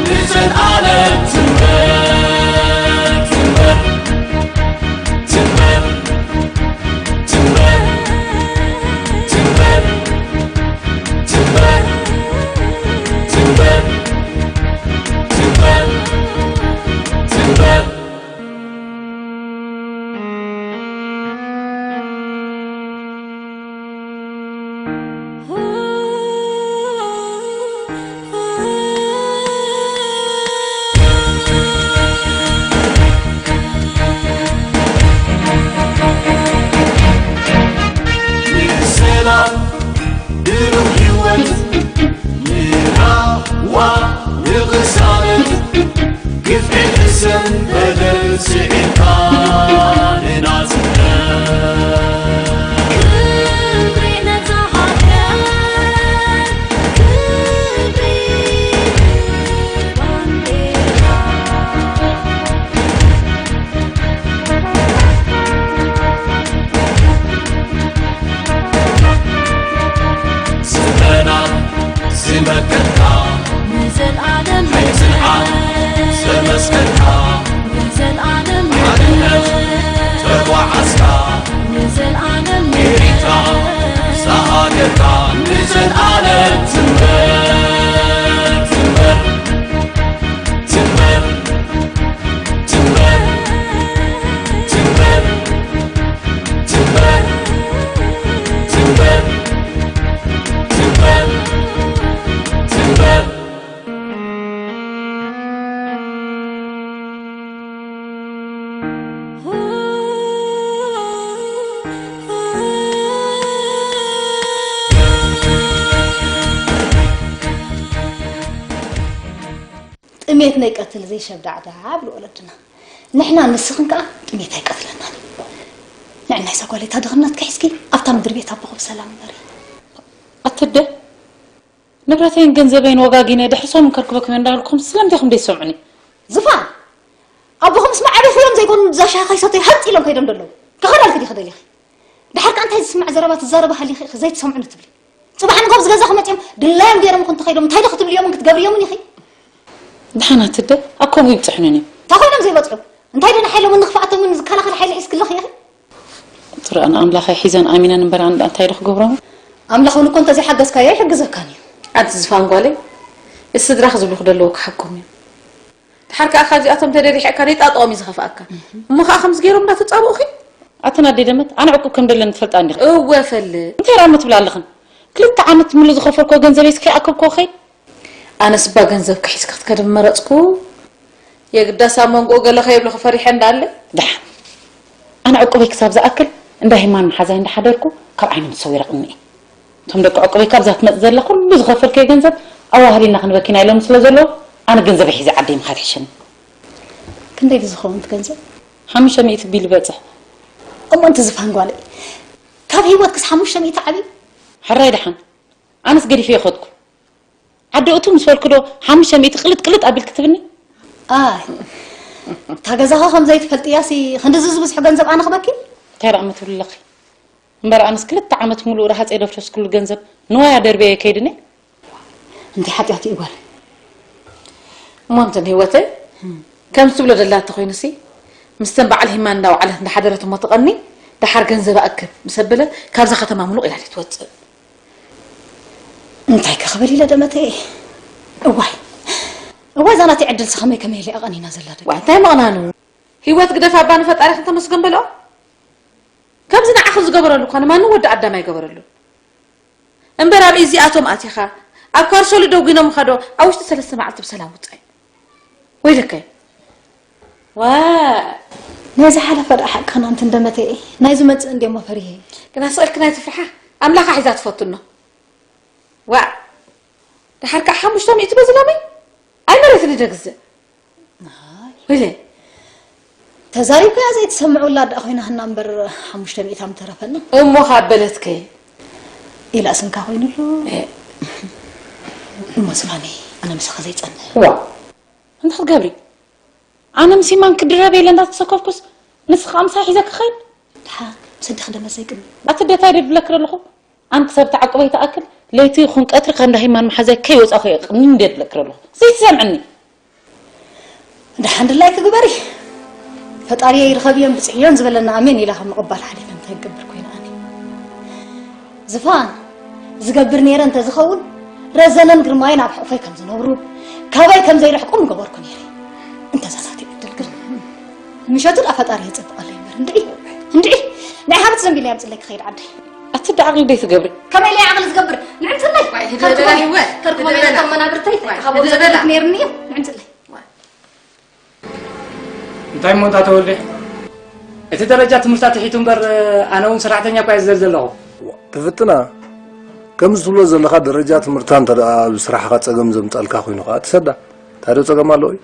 ንዘልኣለም ትንበር፣ ትንበር፣ ትንበር፣ ትንበር፣ ትንበር፣ ትንበር፣ ትንበር፣ ትንበር፣ ትንበር። ንሰላም ብሩህ ህይወት ንራህዋ ንቕሳነት ግፍዒ ሕሰን በደል ስዒርካ ንናጽነት። ክብሪ ነታ ሃገር፣ ክብሪ ባንዴራ። ስምረና ዝመከትካ ንዘልኣለም ንጽንዓት ዘመስከርካ ንዘልኣለም ሓድነት ተጓዓዝካ ንዘልኣለም ኤሪትራ ንዘልኣለም ዝሃገርካ ንዘልኣለም ትንበር፣ ትንበር፣ ትንበር፣ ትንበር፣ ትንበር፣ ትንበር፣ ትንበር፣ ትንበር፣ ትንበር። ጥሜት ናይ ቀትል ዘይሸብዳዕዳ ብሉ ወለድና። ንሕና ንስኽን ከኣ ጥሜት ኣይቀትለናን እዩ። ንዕናይ እዛ ጓለይ እታ ድኽነትኪ ሒዝኪ ኣብታ ምድሪ ቤት ኣቦኺ ብሰላም ንበሪ። ኣትደ ንብረተይን ገንዘበይን ወጋጊነ ድሕሪ ሰሙን ከርክበኩም እየ እንዳበልኩም ስለምንታይ ኢኹም ዘይትሰምዑኒ? ዝፋን፣ ኣቦኹምስ መዓበኹ እዮም ዘይኮኑ እዛ ሻሂ ከይሰተዩ ሃጥ ኢሎም ከይዶም ደለዉ። ክኸዳልኪ ዲኺ ደሊኺ? ድሓር ከኣ እንታይ ዝስማዕ ዘረባ ትዛረቢ ሃሊኺ ኢኺ ዘይትሰምዑኒ ትብሊ? ጽባሕ ንግሆ ኣብዚ ገዛኹም መጺኦም ድላዮም ገይሮም እኮ እንተኸይዶም እንታይ ዶ ክትብልዮምን ክትገብርዮምን ኢኺ? ደሓን ኣትደ ኣብ ከምኡ ይብጽሑኒ እዮም። እንታይ ኮይኖም ዘይበጽሑ? እንታይ ዶ ንሓይሎምን ንኽፍኣቶምን ዝከላኸል ሓይሊ ሒዝክለኺ ኢኺ? ጥራን ኣምላኸይ ሒዘን ኣሚነን እምበር ኣን-፣ እንታይ ዶ ክገብሮም? ኣምላኽ እውን እኮ እንተዘይሓገዝካዮ ኣይሕግዘካን እዩ። ኣንቲ ዝፋን ጓለይ፣ እቲ ስድራኺ ዝብሉኺ ደለዉ ክሓቁም እዩ። ድሓር ከኣ ካብዚኣቶም ተደሪሕካ ደይጣጥኦም እዩ ዝኸፍኣካ። እሞ ኸኣ ከምዚ ገይሮም እንዳተጻብኡኺ? ኣትን ኣደይ ደመት፣ ኣነ ዕቁብ ከም ደለኒ ትፈልጣ እንዲኺ። እወ እፈልጥ። እንታይ ራመ ትብላ ኣለኽን? ክልተ ዓመት ሙሉ ዝኸፈልኮ ገንዘበይ እስከ ይኣከብኮ ኸይ? ኣነስ እባ ገንዘብ ክሒዝኪ ክትከዲ ምመረጽኩ። የግዳስ ኣብ መንጎኡ ገለ ከይብልኺ ፈሪሐ እንዳለ። ደሓን። ኣነ ዕቁበይ ክሳብ ዝኣክል እንዳ ሂማን መሓዛይ እንዳሓደርኩ ካብ ዓይኖም ተሰዊረ ቅንኤ። እቶም ደቂ ዕቁበይ ካብዛ ትመጽእ ዘላ ኩሉ ዝኸፈልክዮ ገንዘብ ኣዋህሊልና ክንበኪና ኢሎም ስለ ዘለዉ፣ ኣነ ገንዘበይ ሒዘ ዓደይ ምኻድ ይሕሸኒ። ክንደይ ድዩ ዝኸውን እቲ ገንዘብ? ሓሙሽተ ሚእቲ ቢል ይበጽሕ። እሞ ኣንቲ ዝፋን ጓለይ፣ ካብ ህይወትክስ ሓሙሽተ ሚእቲ ዓብዩ? ሕራይ ደሓን። ኣነስ ገዲፈ ይኸድኩ። ዓዲ እቱ ምስ በልኩ ዶ ሓሙሽተ ሚእቲ ቅልጥ ቅልጥ ኣቢልኪ ትብኒ? ኣይ፣ እታ ገዛኻ ከም ዘይትፈልጥያሲ ክንድዚ ዝበዝሑ ገንዘብ ኣነ ክበኪ? እንታይ ደኣ እሞ ትብሊ ኣለኺ? እምበር ኣነስ ክልተ ዓመት ሙሉእ ረሃፀ ደፍረስኩሉ ገንዘብ ንዋያ ደርበየ ከይድኒ? እንታይ ሓጢኣት እዩ ጓል? እሞ እንትን ህይወተይ፣ ከም ትብሎ ደላ እንተኾይኑሲ፣ ምስተን በዓል ሂማን እንዳወዓለት እንዳሓደረት እሞ ትቐኒ፣ ደሓር ገንዘብ ኣእክብ ምስ ኣበለ፣ ካብዛ ከተማ ሙሉቕ ኢላ ትወፅእ። እንታይ ከ ክብል ኢለ ደመተየ? እዋይ፣ እዋይ፣ እዛ ናተይ ዕድልሲ ከመይ ከመይ ኢለ እቐኒና ዘላ ደቂ። ዋ፣ እንታይ መቕናኑ? ህይወት ግደፍ ኣባ ንፈጣሪኽን ተመስገን በልኦ። ከምዚ ንዓኽን ዝገበረሉ እኳ ንማንም ወዲ ኣዳም ኣይገበረሉን። እምበር ኣብ ኢዚኣቶም ኣቲኻ፣ ኣብ ካርሶ ልደጉኖምኻ ዶ ኣብ ውሽጢ ሰለስተ መዓልቲ ብሰላም ውጻእ? ወይለከ። ዋ። ናይ ዝሓለፈ ደኣ ሓቅኽን ኣንቲ እንደመተኤ፣ ናይ ዝመጽእ እንድዮሞ ፈሪሄ። ግና ስእልክን ኣይትፍርሓ፣ ኣምላኻ ሒዛ ትፈትኖ። ዋ። ደሓር ከኣ ሓሙሽተ ሚእቲ በዚ ሎሚ? ኣይ መሬት ንደግዝእ። ኣይ። ወይለ። ተዛሪብካያ ዘይትሰምዕ ውላድ ደኣ ኮይና ህና እምበር ሓሙሽተ ሚእቲ ምተረፈና። እሞ ካብ በለትከ? ኢላ ስንካ ኮይኑሉ። እ። እሞ ዝፋነይ፣ ኣነ ምሳኻ ዘይጸንሕ። ዋ። እንታይ ክትገብሪ? ኣነ ምስ ይማን ክድረብ የለ እንዳተሰከፍኩስ ንስኻ ምሳይ ሒዘ ክኸይድ? ደሓን፣ ምስ ኣደኺ ደመ ዘይቅድም። ኣቲ ደታይ ድብለክ ኣለኹ? ኣንቲ ሰብ ተዓቅበይ ተኣክል ለይቲ ይኹን ቀትሪ ካብ እንዳ ሂማን መሓዛይ ከይወፃኹ እየ ቅንይ እንዴ ትለቅር ኣለኹ። ዘይትሰምዕኒ። ደሓን ድላይኪ ግበሪ። ፈጣሪየ ይርኸብዮን ብፅሕዮን ዝበለና ኣሜን ኢለ ካብ ምቕባል ሓሊፈ እንታይ ክገብር ኮይነ ኣነ? ዝፋን ዝገብር ነይረ እንተዝኸውን ረዘነን ግርማይን ኣብ ሕቑፈይ ከም ዝነብሩ ካባይ ከም ዘይርሕቁ ምገበርኩ ነይረ። እንተዛታት ዕድል ግን ምሸቱ ደኣ ፈጣሪ የፀብቐለይ እምበር። እንድዒ እንድዒ ናይ ሓብት ዘንቢለ ያምፅለይ ክኸይድ ዓደይ። ኣቲ ደዓቕሊ ደይ ትገብሪ? ከመይ ኢለ ዓቕሊ ዝገብር? ንዕንፅለይ። ዋይ፣ ህድእ በላ ህይወት፣ ከርኩመ ህድእ በላ። ነቶም መናብርተይ ዋይ፣ ካብ ህድእ በላ። ነይርኒ እዩ። ንዕንፅለይ። እንታይ እሞ እንታ ተወልደ? እቲ ደረጃ ትምህርታ ትሒቱ እምበር፣ ኣነ እውን ሰራሕተኛ እኳ እየ ዝደሊ ዘለኹ። ትፍትና፣ ከምዚ ትብሎ ዘለኻ ደረጃ ትምህርታ እንተ ደኣ ኣብ ስራሕኻ ጸገም ዘምጻልካ ኮይኑ ኸኣ ትሰዳ። እንታይ ዶ ጸገም ኣለዎ እዩ?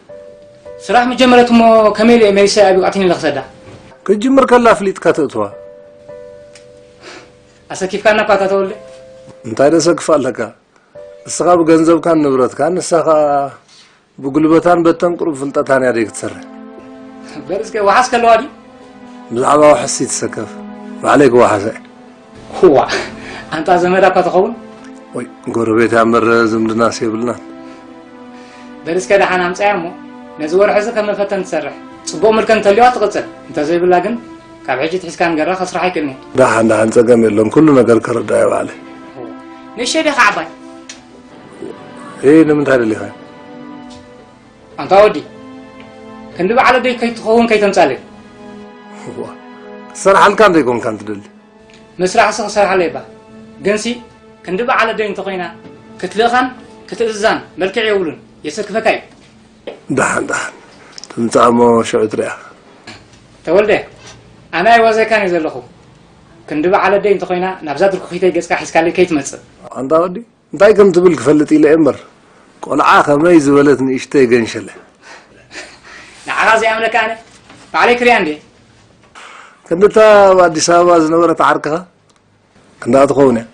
ስራሕ ምጀመረት እሞ ከመይ ኢለ እየ መሊሰ ኣብ ይውዓትኒ ኢለ ክሰዳ? ክትጅምር ከላ ኣፍሊጥካ ተእትዋ። ኣሰኪፍካና እኳ እታ ተወልደ። እንታይ ደሰክፍ ኣለካ? ንስኻ ብገንዘብካን ንብረትካን፣ ንሳ ኸኣ ብጉልበታን በተን ቁሩብ ፍልጠታን እያ ደይ ክትሰርሕ። በል እስከ፣ ዋሓስ ከለዋ ድዩ? ብዛዕባ ዋሕስ ይትሰከፍ፣ ባዕለይ ክወሓሳ እየ። ዋእ፣ ኣንታ ዘመዳ እኳ ትኸውን? ወይ፣ ጎረቤት እያ እምበር ዝምድናስ የብልናን። በል እስከ ደሓን ኣምጽኣያ እሞ፣ ነዚ ወርሒ እዚ ከም መፈተን ትሰርሕ። ጽቡቕ ምልከ እንተልዩዋ ትቕጽል፣ እንተዘይብላ ግን፣ ካብ ሕጂ ትሒዝካ ንገራ ከስርሓ ኣይክእልን እየ። ደሓን፣ ደሓን፣ ጸገም የለን። ኩሉ ነገር ከረድኣ እየ ባዕለይ። ንእሸተይ ኸዓ ዓባይ። ኤይ፣ ንምንታይ ደሊኻ? ኣንታ ወዲ፣ ክንዲ በዓል ኣደይ ከይትኸውን ከይተምጻለይ። እዋ፣ ክሰርሓልካ እንተይኮንካ እንትደሊ። ምስራሕሲ ክሰርሓለይ እባ። ግንሲ፣ ክንዲ በዓል ኣደይ እንተኾይና፣ ክትልእኻን ክትእዝዛን መልክዕ የብሉን። የሰክፈካ እዩ። ደሓን፣ ደሓን። ትምጻእ እሞ ሽዑ ትሪኣ። ተወልደ፣ ኣነ ኣይወዘካን እየ ዘለኹ። ክንዲ በዓል ኣደይ እንተኾይና፣ ናብዛ ድርኩኺተይ ገጽካ ሒዝካለይ ከይትመጽእ። ኣንታ ወዲ፣ እንታይ ከም ትብል ክፈልጥ ኢለ እየ እምበር፣ ቆልዓ ከመይ ዝበለት ንእሽተይ ገንሸለ። ንዓኻ ዘይኣምነካ ኣነ፣ ባዕለይ ክሪኣ እንድየ። ክንድታ ኣብ ኣዲስ ኣበባ ዝነበረት ዓርክኻ ክንድኣ ትኸውን እያ።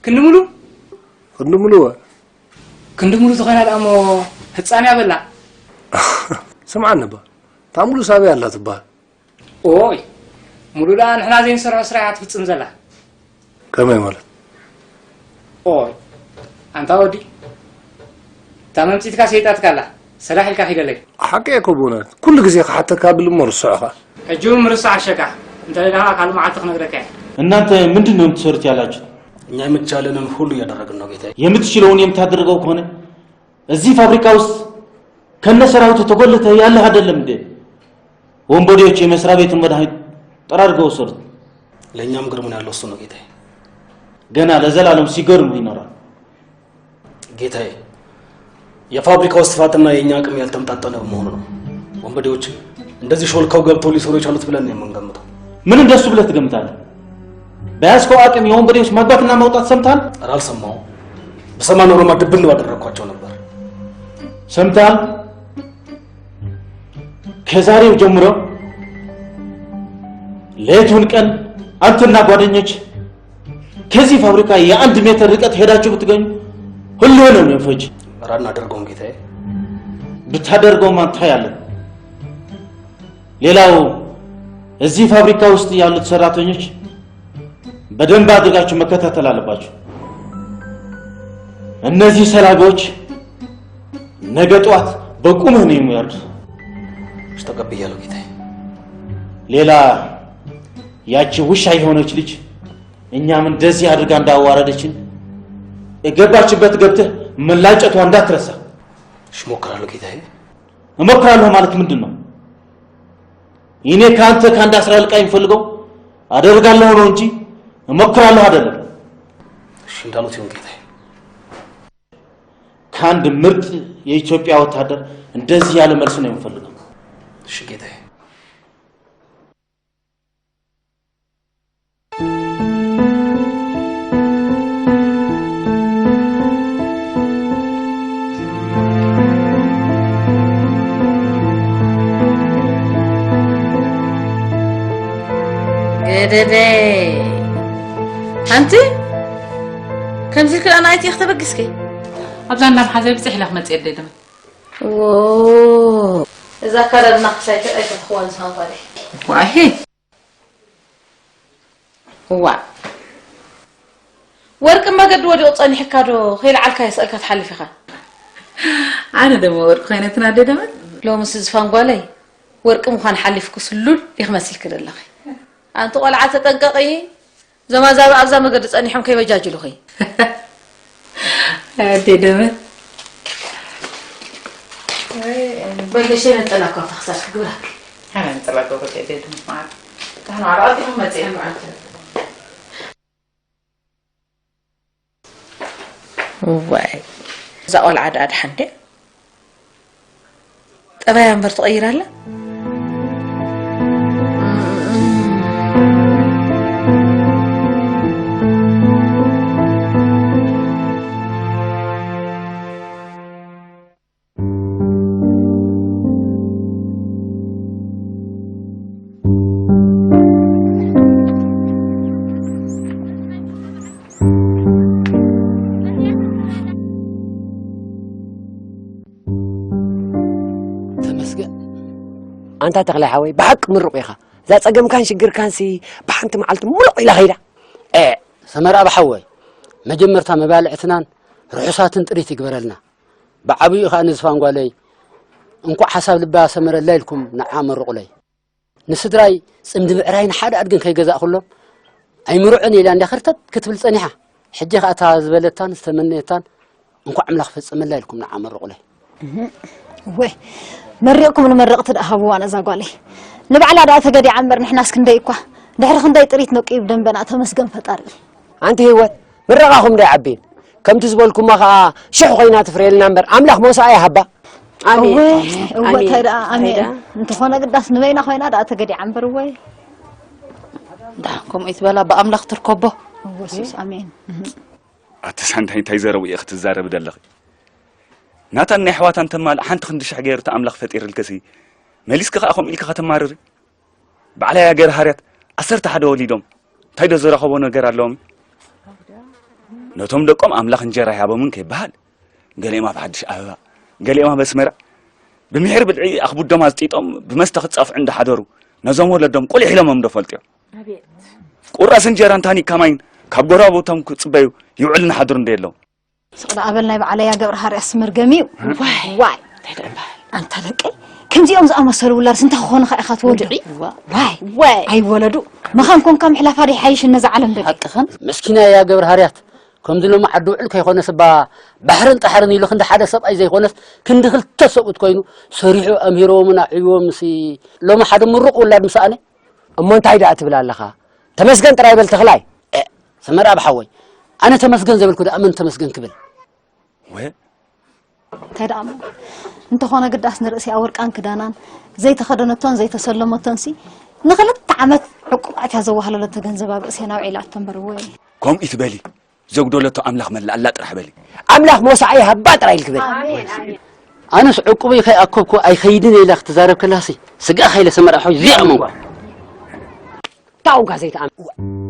ክንዲ ሙሉ? ክንዲ ሙሉ እወ። ክንዲ ሙሉ ተኾይና ደኣ እሞ ህጻን እያ በላ። ስምዓኒ እባ፣ እታ ሙሉ ሳበይ ኣላ ትበሃል። ኦይ፣ ሙሉ ደኣ ንሕና ዘይንሰርሖ ስራሕ እያ ትፍጽም ዘላ። ከመይ ማለት? ኦይ፣ ኣንታ ወዲ፣ እታ መምጺትካ ሰይጣትካ ኣላ፣ ሰላሕ ኢልካ ኪደለይ። ሓቂ እኮ ብእውነት፣ ኩሉ ግዜ ክሓተካ ብል እሞ ርስዖ ኸኣ። ሕጂ እውን ምርሳዕ ኣሸካ፣ እንተ ደኣ ካልእ መዓልቲ ክነግረካ እየ። እናንተ ምንድን ነው የምትሰሩት ያላችሁት? እኛ የሚቻለንን ሁሉ እያደረግን ነው ጌታዬ። የምትችለውን የምታደርገው ከሆነ እዚህ ፋብሪካ ውስጥ ከነ ሰራዊቱ ተጎልተህ ያለህ አይደለም እንዴ? ወንበዴዎች የመስሪያ ቤቱን መድኃኒት ጠራርገው ወሰዱት። ለእኛም ግርሙን ያለው እሱ ነው ጌታዬ። ገና ለዘላለም ሲገርም ይኖራል። ጌታዬ፣ የፋብሪካው ስፋትና የእኛ አቅም ያልተመጣጠነ በመሆኑ ነው። ወንበዴዎች እንደዚህ ሾልከው ገብተው ሊሰሩ የቻሉት ብለን ነው የምንገምተው። ምን እንደሱ ብለህ ትገምታለህ? በያዝከው አቅም የወንበዴዎች መግባትና መውጣት ሰምተሃል? ኧረ አልሰማሁም። ብሰማ ኖሮማ ድብን ባደረግኳቸው ነበር። ሰምተሃል? ከዛሬው ጀምሮ ሌቱን ቀን አንተና ጓደኞች ከዚህ ፋብሪካ የአንድ ሜትር ርቀት ሄዳችሁ ብትገኙ ህልውና ነው የሚፈጅ። ኧረ አናደርገውም ጌታዬ። ብታደርገውማ ታያለህ። ሌላው እዚህ ፋብሪካ ውስጥ ያሉት ሰራተኞች በደንብ አድርጋችሁ መከታተል አለባችሁ። እነዚህ ሰላቢዎች ነገ ጠዋት በቁምህ ነው የሚወርድ። እሺ፣ ተቀብያለሁ ጌታዬ። ሌላ ያቺ ውሻ የሆነች ልጅ እኛም እንደዚህ አድርጋ እንዳዋረደችን የገባችበት ገብተህ መላጨቷ እንዳትረሳ። እሺ፣ እሞክራለሁ ጌታዬ። እሞክራለሁ ማለት ምንድን ነው? እኔ ከአንተ ከአንድ አስራ አለቃ የሚፈልገው አደርጋለሁ ነው እንጂ እሞክራለሁ አይደለም። እሺ፣ እንዳሉት ይሁን ጌታዬ። ከአንድ ምርጥ የኢትዮጵያ ወታደር እንደዚህ ያለ መልስ ነው የምፈልገው። እሺ ጌታዬ። ገደደ። ሓንቲ ከምዚ ኢልክላ ንኣይቲ ኢኺ ተበጊስኪ? ኣብዛ እንዳ መሓዘይ ብፅሕ ኢላ ክመፅእ የድልየ ድማ። ዎ። እዛ ኣካዳድና ክሳይ ኣይተረኽዋን ዝሃንኳለ። ዋሂ። እዋ። ወርቂ መገዲ ወዲቑ ጸኒሕካ ዶ ከይለዓልካ የስእልካ ትሓልፍ ኢኻ? ኣነ ደሞ ወርቂ ኮይነ ትናደደ መን? ሎምስ ዝፋን ጓለይ ወርቂ ምዃን ሓሊፍኩ ስሉል ዲኺ መሲልኪ ዘለኺ። ኣንቲ ቆልዓ ተጠንቀቒ፣ እዞም ኣዛብእ ኣብዛ መገዲ ጸኒሖም ከይበጃጅሉኺ። ኣዴ ደመት በል ንእሽተይ ነጸላ እኳ ኣብታ ክሳድኪ ግብራ። ኣነ ነጸላ እኳ በቃ ኣዴ ደመት ማለት። ታህና ዓላቃ ዲኹም መጺኦም ማለት። ዋይ እዛ ቆልዓ ደኣ ደሓን ድያ? ጠባያ እምበር ትቐይር ኣላ። ተመስገን። ኣንታ ተኽላይ ሓወይ ብሓቂ ምሩቕ ኢኻ። እዛ ጸገምካን ሽግርካንሲ ብሓንቲ መዓልቲ ሙሉቕ ኢላ ኸይዳ። ኤ ሰመራ ብሓወይ፣ መጀመርታ መባልዕትናን ርሑሳትን ጥሪት ይግበረልና። ብዓብዩ ኸኣ ንዝፋን ጓለይ እንኳዕ ሓሳብ ልባ ሰመረላ ኢልኩም ንዓ መርቑለይ። ንስድራይ ጽምዲ ብዕራይን ሓደ ኣድግን ከይገዛእኩሎም ኣይምርዑን ኢላ እንድያ ከርተት ክትብል ጸኒሓ። ሕጂ ኸኣ እታ ዝበለታን ዝተመነየታን እንኳዕ ኣምላኽ ፈጸመላ ኢልኩም ንዓ መርቑለይ። ወይ መሪቕኩም ንመረቕቲ ደኣ ሃብዋ ነዛ ጓለይ። ንባዕላ ደኣ ተገዲዓ እምበር ንሕናስ ክንደይ እኳ ድሕሪ ክንደይ ጥሪት ነቂቡ ደንበና ተመስገን ፈጣሪ። ኣንቲ ህይወት ምረቓኹም ዶ ይዓቢ ከምቲ ዝበልኩማ ኸኣ ሽሕ ኮይና ትፍርየልና እምበር ኣምላኽ ሞሳኣ ይሃባ። ኣሜን እወ እወ ኣሜን። እንታይ ደኣ ኣሜን እንታይ ደኣ? እንተኾነ ግዳስ ንበይና ኮይና ደኣ ተገዲዓ እምበር እወ ደሓን ከምኡ ይትበላ ብኣምላኽ ትርከቦ እወ ሱስ ኣሜን ኣተሳ እንታይ እንታይ ዘረቡ ኢኺ ትዛረቢ ዘለኺ ናታን ናይ ኣሕዋታን ተማልእ ሓንቲ ክንዲ ሽሕ ገይሩ እቲ ኣምላኽ ፈጢርልክሲ መሊስኪ ኸኣ ከምኡ ኢልኪ ከተማርሪ ባዕላይ ኣገር ሃርያት ዓሰርተ ሓደ ወሊዶም እንታይ ዶ ዝረኸቦ ነገር ኣለዎም? ነቶም ደቆም ኣምላኽ እንጀራ ይሃቦምን ከይበሃል ገሊኦም ኣብ ሓድሽ ኣበባ ገሊኦም ኣብ ኣስመራ ብምሒር ብልዒ ኣኽቡዶም ኣዝጢጦም ብመስተ ክጻፍዑ እንዳሓደሩ ነዞም ወለዶም ቁሊሕ ኢሎሞም ዶ ፈልጥዮም? ቁራስ እንጀራን ታኒካ ማይን ካብ ጎረባብቶም ክጽበዩ ይውዕሉን ይሓድሩን ዶ የለውን? ስቕ ደኣ በል ናይ በዓለይ ኣገብርሃርያስ መርገም እዩ። ዋይ ዋይ ኣንታ ደቀይ ከምዚኦም ዝኣመሰሉ ውላድስ እንታይ ክኾኑኻ ኢኻ ትወድዒ? ዋይ ኣይወለዱ መኻን ኮንካ ምሕላፋ ዶ ይሓይሽ ነዛ ዓለም ደቂ? ሓቅኽን። መስኪናይ ኣገብርሃርያት ከምዚ ሎሚ ዓዲ ውዕል ከይኮነስ እባ ባሕርን ጣሕርን ኢሉ ክንዲ ሓደ ሰብኣይ ዘይኮነስ ክንዲ ክልተ ሰብኡት ኮይኑ ሰሪሑ ኣምሂርዎምን ኣዕብይዎምንሲ ሎሚ ሓደ ምሩቕ ውላድ ምስ ኣነ እሞ እንታይ ደኣ ትብል ኣለኻ? ተመስገን ጥራይ በል ተኽላይ። ሰመረ ኣብ ሓወይ ኣነ ተመስገን ዘይበልኩ ደኣ መን ተመስገን ክብል? ወ እንታይ ደኣ እሞ እንተኾነ ግዳስ ንርእሲኣ ወርቃን ክዳናን ዘይተኸደነቶን ዘይተሰለመቶንሲ ንኽልተ ዓመት ዕቁባት እያ ዘዋህለለቶ ገንዘብ ኣብ ርእሴና ውዒላቶ እምበር ወይ ከምኡ ይትበሊ ዘጉደለቶ ኣምላኽ መላኣላ ጥራሕ በሊ። ኣምላኽ ሞሳኣ ይሃባ ጥራይ ኢልኪ በሊ። ኣነስ ዕቁበይ ከይኣከብኩ ኣይኸይድን እየ ኢላ ክትዛረብ ከላሲ ስግኣኻ ኢለ ሰመር ኣሕዋይ እዚኣ መንጓ። ታውጋ ዘይትኣምን።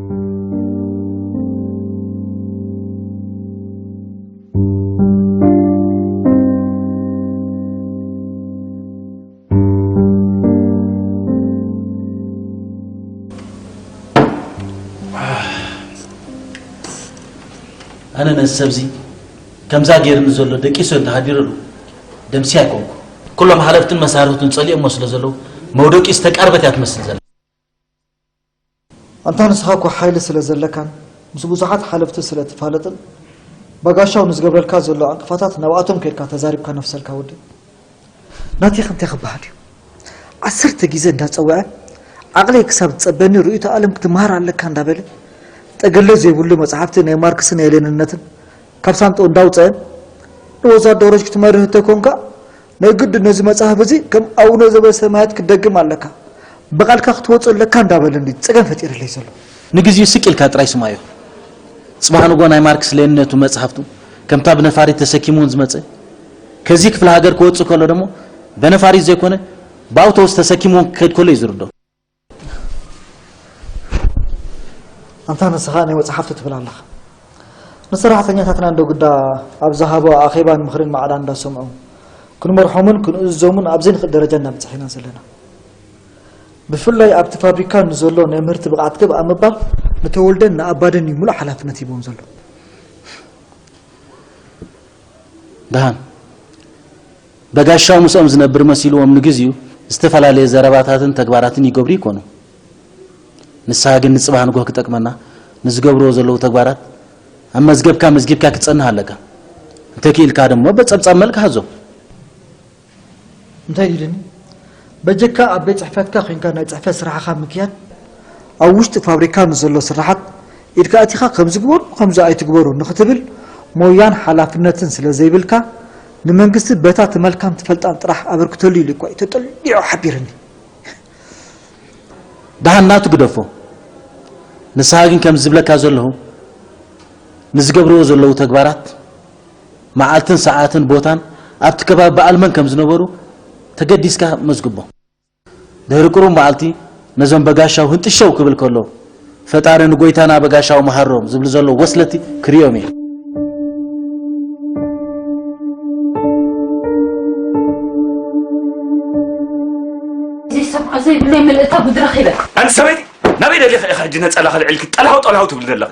ኣነ ነዚ ሰብዚ ከምዛ ገይርኒ ዘሎ ደቂሰዮ እንተሃዲረሉ ደምስየ ኣይኮንኩ። ኩሎም ሓለፍትን መሳርሕቱን ጸሊኦሞ ስለ ዘለዉ መውደቂኡ ዝተቃርበት እያ ትመስል ዘላ። ኣንታ ንስኻ እኮ ሓይሊ ስለ ዘለካን ምስ ብዙሓት ሓለፍቲ ስለ እትፋለጥን በጋሻው ንዝገብረልካ ዘሎ ዕንቅፋታት ናብኣቶም ከይድካ ተዛሪብካ ነፍሰልካ ወዲ። ናቲኽ እንታይ ክበሃል እዩ? ዓሰርተ ግዜ እንዳጸውዐ ዓቕለይ ክሳብ ዝጸበኒ ርእይቶ ዓለም ክትመሃር ኣለካ እንዳበለ ጠገለ ዘይብሉ መጻሕፍቲ ናይ ማርክስን ናይ ሌኒንነትን ካብ ሳንጥኡ እንዳውጸአ ንወዛደሮች ክትመርህ እንተኮንካ ናይ ግድ ነዚ መጽሓፍ እዚ ከም ኣቡነ ዘበሰማያት ክትደግም ኣለካ ብቓልካ ክትወጾ ኣለካ እንዳበለኒ ጸገም ፈጢርለይ ዘሎ። ንግዜኡ ስቅ ኢልካ ጥራይ ስምዓዮ። ጽባሕ ንግሆ ናይ ማርክስ ሌኒን ነቱ መጽሓፍቱ ከምታ ብነፋሪት ተሰኪምወን ዝመጸ ከዚ ክፍለ ሃገር ክወጽእ ከሎ ደሞ በነፋሪት ዘይኮነ ብኣውቶቡስ ተሰኪምወን ክከድ ከሎ እዩ ዝርድኦ። ኣንታ ንስኻ ናይ መጽሓፍቲ ትብል ኣለኻ። ንሰራሕተኛታትና እንዶ ግዳ ኣብ ዝሃቦ ኣኼባን ምኽርን ማዕዳ እንዳሰምዑ ክንመርሖምን ክንእዝዞምን ኣብ ዘይንኽእል ደረጃ እንዳበጻሕና ዘለና። ብፍላይ ኣብቲ ፋብሪካ ንዘሎ ናይ ምህርቲ ብቕዓት ግብ ኣብ ምባል ንተወልደን ንኣባደን እዩ ሙሉእ ሓላፍነት ሂብዎም ዘሎ። ደሃን በጋሻው ምስኦም ዝነብር መሲልዎም ንግዚኡ ዝተፈላለየ ዘረባታትን ተግባራትን ይገብሩ ይኮኑ። ንስኻ ግን ንጽባሕ ንጎህ ክጠቅመና ንዝገብርዎ ዘለዉ ተግባራት ኣብ መዝገብካ መዝጊብካ ክትጸንህ ኣለካ። እንተክኢልካ ደሞ በጸብጻብ መልክ ሃዞ። እንታይ ኢልኒ? በጀካ ኣብ ቤት ጽሕፈትካ ኮንካ ናይ ጽሕፈት ስራሕኻ ምክያድ፣ ኣብ ውሽጢ ፋብሪካ ንዘሎ ስራሓት ኢድካ ኣቲኻ ከምዚ ግበሩ ከምዚ ኣይትግበሩ ንክትብል ሞያን ሓላፍነትን ስለ ዘይብልካ፣ ንመንግስቲ በታ ትመልካን ትፈልጣን ጥራሕ ኣበርክተሉ ኢሉ እኳ እዩ ተጠሊዑ ሓቢርኒ። ደሓን ናቱ ግደፎ። ንስኻ ግን ከም ዝብለካ ዘለኹ ንዝገብርዎ ዘለዉ ተግባራት መዓልትን ሰዓትን ቦታን ኣብቲ ከባቢ በዓል መን ከም ዝነበሩ ተገዲስካ መዝግቦ። ድሕሪ ቅሩብ መዓልቲ ነዞም በጋሻው ህንጥሸው ክብል ከሎ ፈጣሪ ንጎይታና በጋሻው መሃሮም ዝብሉ ዘለዉ ወስለቲ ክርእዮም እየ። ዘይሰምዖ ዘይብለይ ምልእታ ጉድ ረኺበ። ኣንቲ ሰበይቲ ናበይ ደሊኺ ኢኺ ሕጂ ነፀላኺ ኣልዒልኪ ጠላው ጠላው ትብሊ ዘለኺ?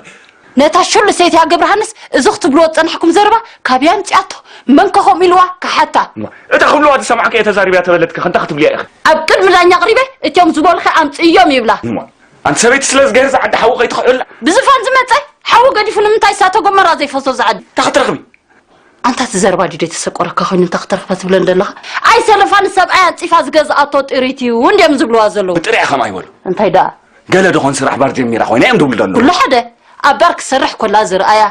ነታ ሽሉ ሰይቲ ኣገብርሃንስ እዚ ክትብልዎ ዝፀናሕኩም ዘረባ ካበይ ኣምፂኣቶ? መን ከ ከምኡ ኢልዋ? ክሓታ። እማ እታ ክብልዋ ዝሰማዕክዮ ተዛሪብያ ተበለትኪ ከ እንታይ ክትብልያ ኢኺ? ኣብ ቅድሚ ዳኛ ኣቕሪበ እቲኦም ዝበሉኺ ኣምፅእዮም ይብላ። እማ ኣንቲ ሰበይቲ ስለ ዝገርዚ ዓዲ ሓዊ ከይትኽዕላ። ብዝፋን ዝመፀ ሓዊ ገዲፉ ንምንታይ እሳተ ጎመራ ዘይፈሶ እዚ ዓዲ? እንታይ ክትረኽቢ? ኣንታ እቲ ዘረባ ድዩ ደይተሰቆረካ ኮይኑ እንታይ ክትረኽባ ትብለን ዘለኻ? ኣይሰለፋን ሰብኣይ ኣንፂፋ ዝገዝኣቶ ጥሪት እዩ እንድዮም ዝብልዋ ዘለዉ። ብጥሪኣ ከምኣ ይበሉ። እንታይ ደኣ? ገለ ደኾን ስራሕ ባር ጀሚራ ኮይና እዮም ዝብሉ ዘለዉ። ኩሉ ሓደ ኣብ ባር ክሰርሕ ኮላ ዝርኣያ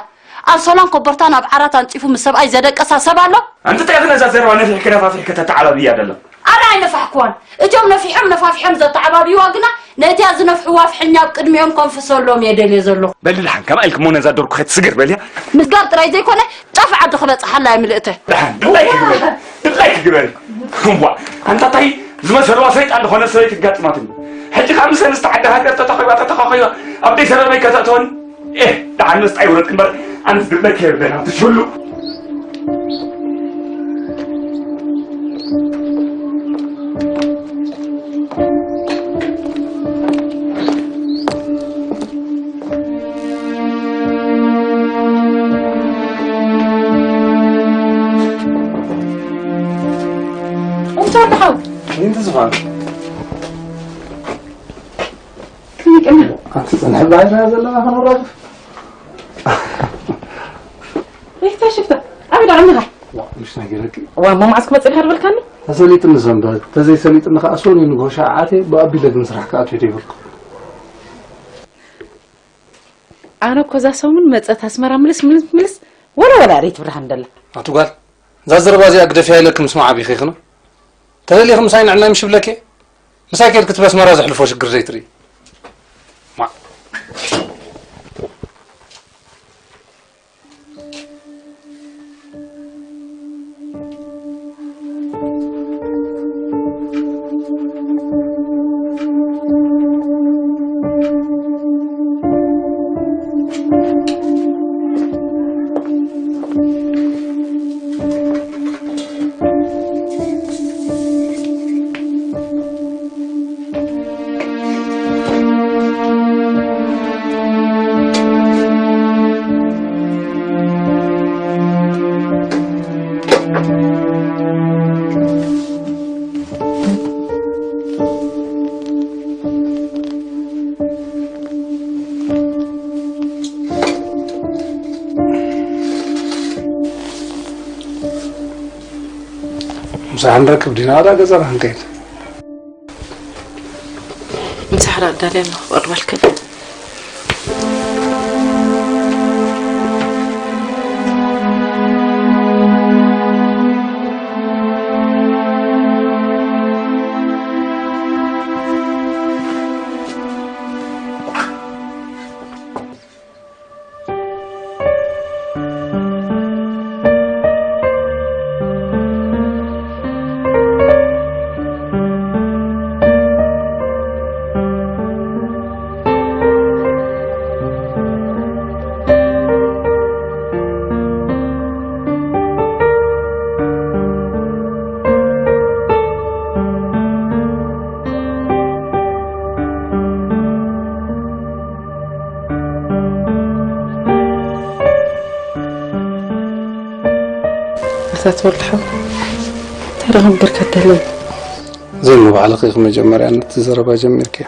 ኣብ ሶላን ኮቦርታን ኣብ ዓራት ኣንፂፉ ምስ ሰብኣይ ዘደቀሳ ሰብ ኣሎ? ኣንቲ እንታይ ኢኺ ነዛ ዘረባ ነፊሕኪ ነፋፊሕኪ ተተዓባብይያ ዘለኺ? ኣነ ኣይነፋሕክዋን። እቲኦም ነፊሖም ነፋፊሖም ዘተዓባብይዋ ግና ነቲኣ ዝነፍሕዋ ፍሕኛ ኣብ ቅድሚኦም ከንፍሰሎም እየ ደልየ ዘለኹ። በሊ ደሓን ከምኣ ኢልኪ እሞ ነዛ ዶርኩ ከይትስግር በልያ። ምስጋር ጥራይ ዘይኮነ ጫፍ ዓዲ ክበፅሓላ እየ ምልእተ። ደሓን ድላይኪ ግበሪ ድላይኪ ግበሪ። እዋ ኣንታ ታይ ዝመሰልዋ ሰይጣን ዝኾነ ሰበይቲ ኣጋጢማትኒ። ሕጂ ከዓ ምሰን ዝተዓደ ሃገር ተተኺባ ተተኻኺባ ኣብ ደይ ሰበበይ ከተእትወኒ። ኤህ ደሓን መስጣ ይውረድ እምበር ኣንስ ድላይኪ የብለይ ናብቲ ሽሉ። እንተ ወዲ ሓው ይንተ ዝፋን ትዝቅና ኣንቲ ጽንሕ ባይና ዘለና ከነራግፍ ይታ ሽፍታ ኣብ ዳዕምኻ ምሽ ነገረኪ ዋ መማዓስ ክመጽእ ኢልካ ድበልካኒ ተሰሊጥኒ ሰንበት ተዘይሰሊጥኒ ከዓ ሶኒ ንግሆ ሸዓተ ብኣቢለ ግን ስራሕ ክኣትዮ ደይብልኩ ኣነ እኮ እዛ ሰሙን መጸት ኣስመራ ምልስ ምልስ ምልስ ወላ ወላ ሬት ብርሃን ደላ ኣቲ ጓል እዛ ዘረባ እዚኣ ግደፍያ ኢለኪ ምስማዕ ኣቢኺ ይኽነ ተደሊኺ ምሳይ ንዕናይ ምሽ ብለኪ ምሳይ ከድኪ ትበስመራ ዘሕልፎ ሽግር ዘይትርኢ ምሳሕ ንረክብ ዲና ዋላ ገዛና ክንከይድ ምሳሕ ኣዳልየ ኣለኹ ቅርበልክን ኣታ ተወልደ ሓወይ፣ እንታይ ደኣ ክነግረካ ደለኹ? ዘይምባዕልኺ ኢኺ መጀመርያ ነቲ ዘረባ ጀሚርክዮ።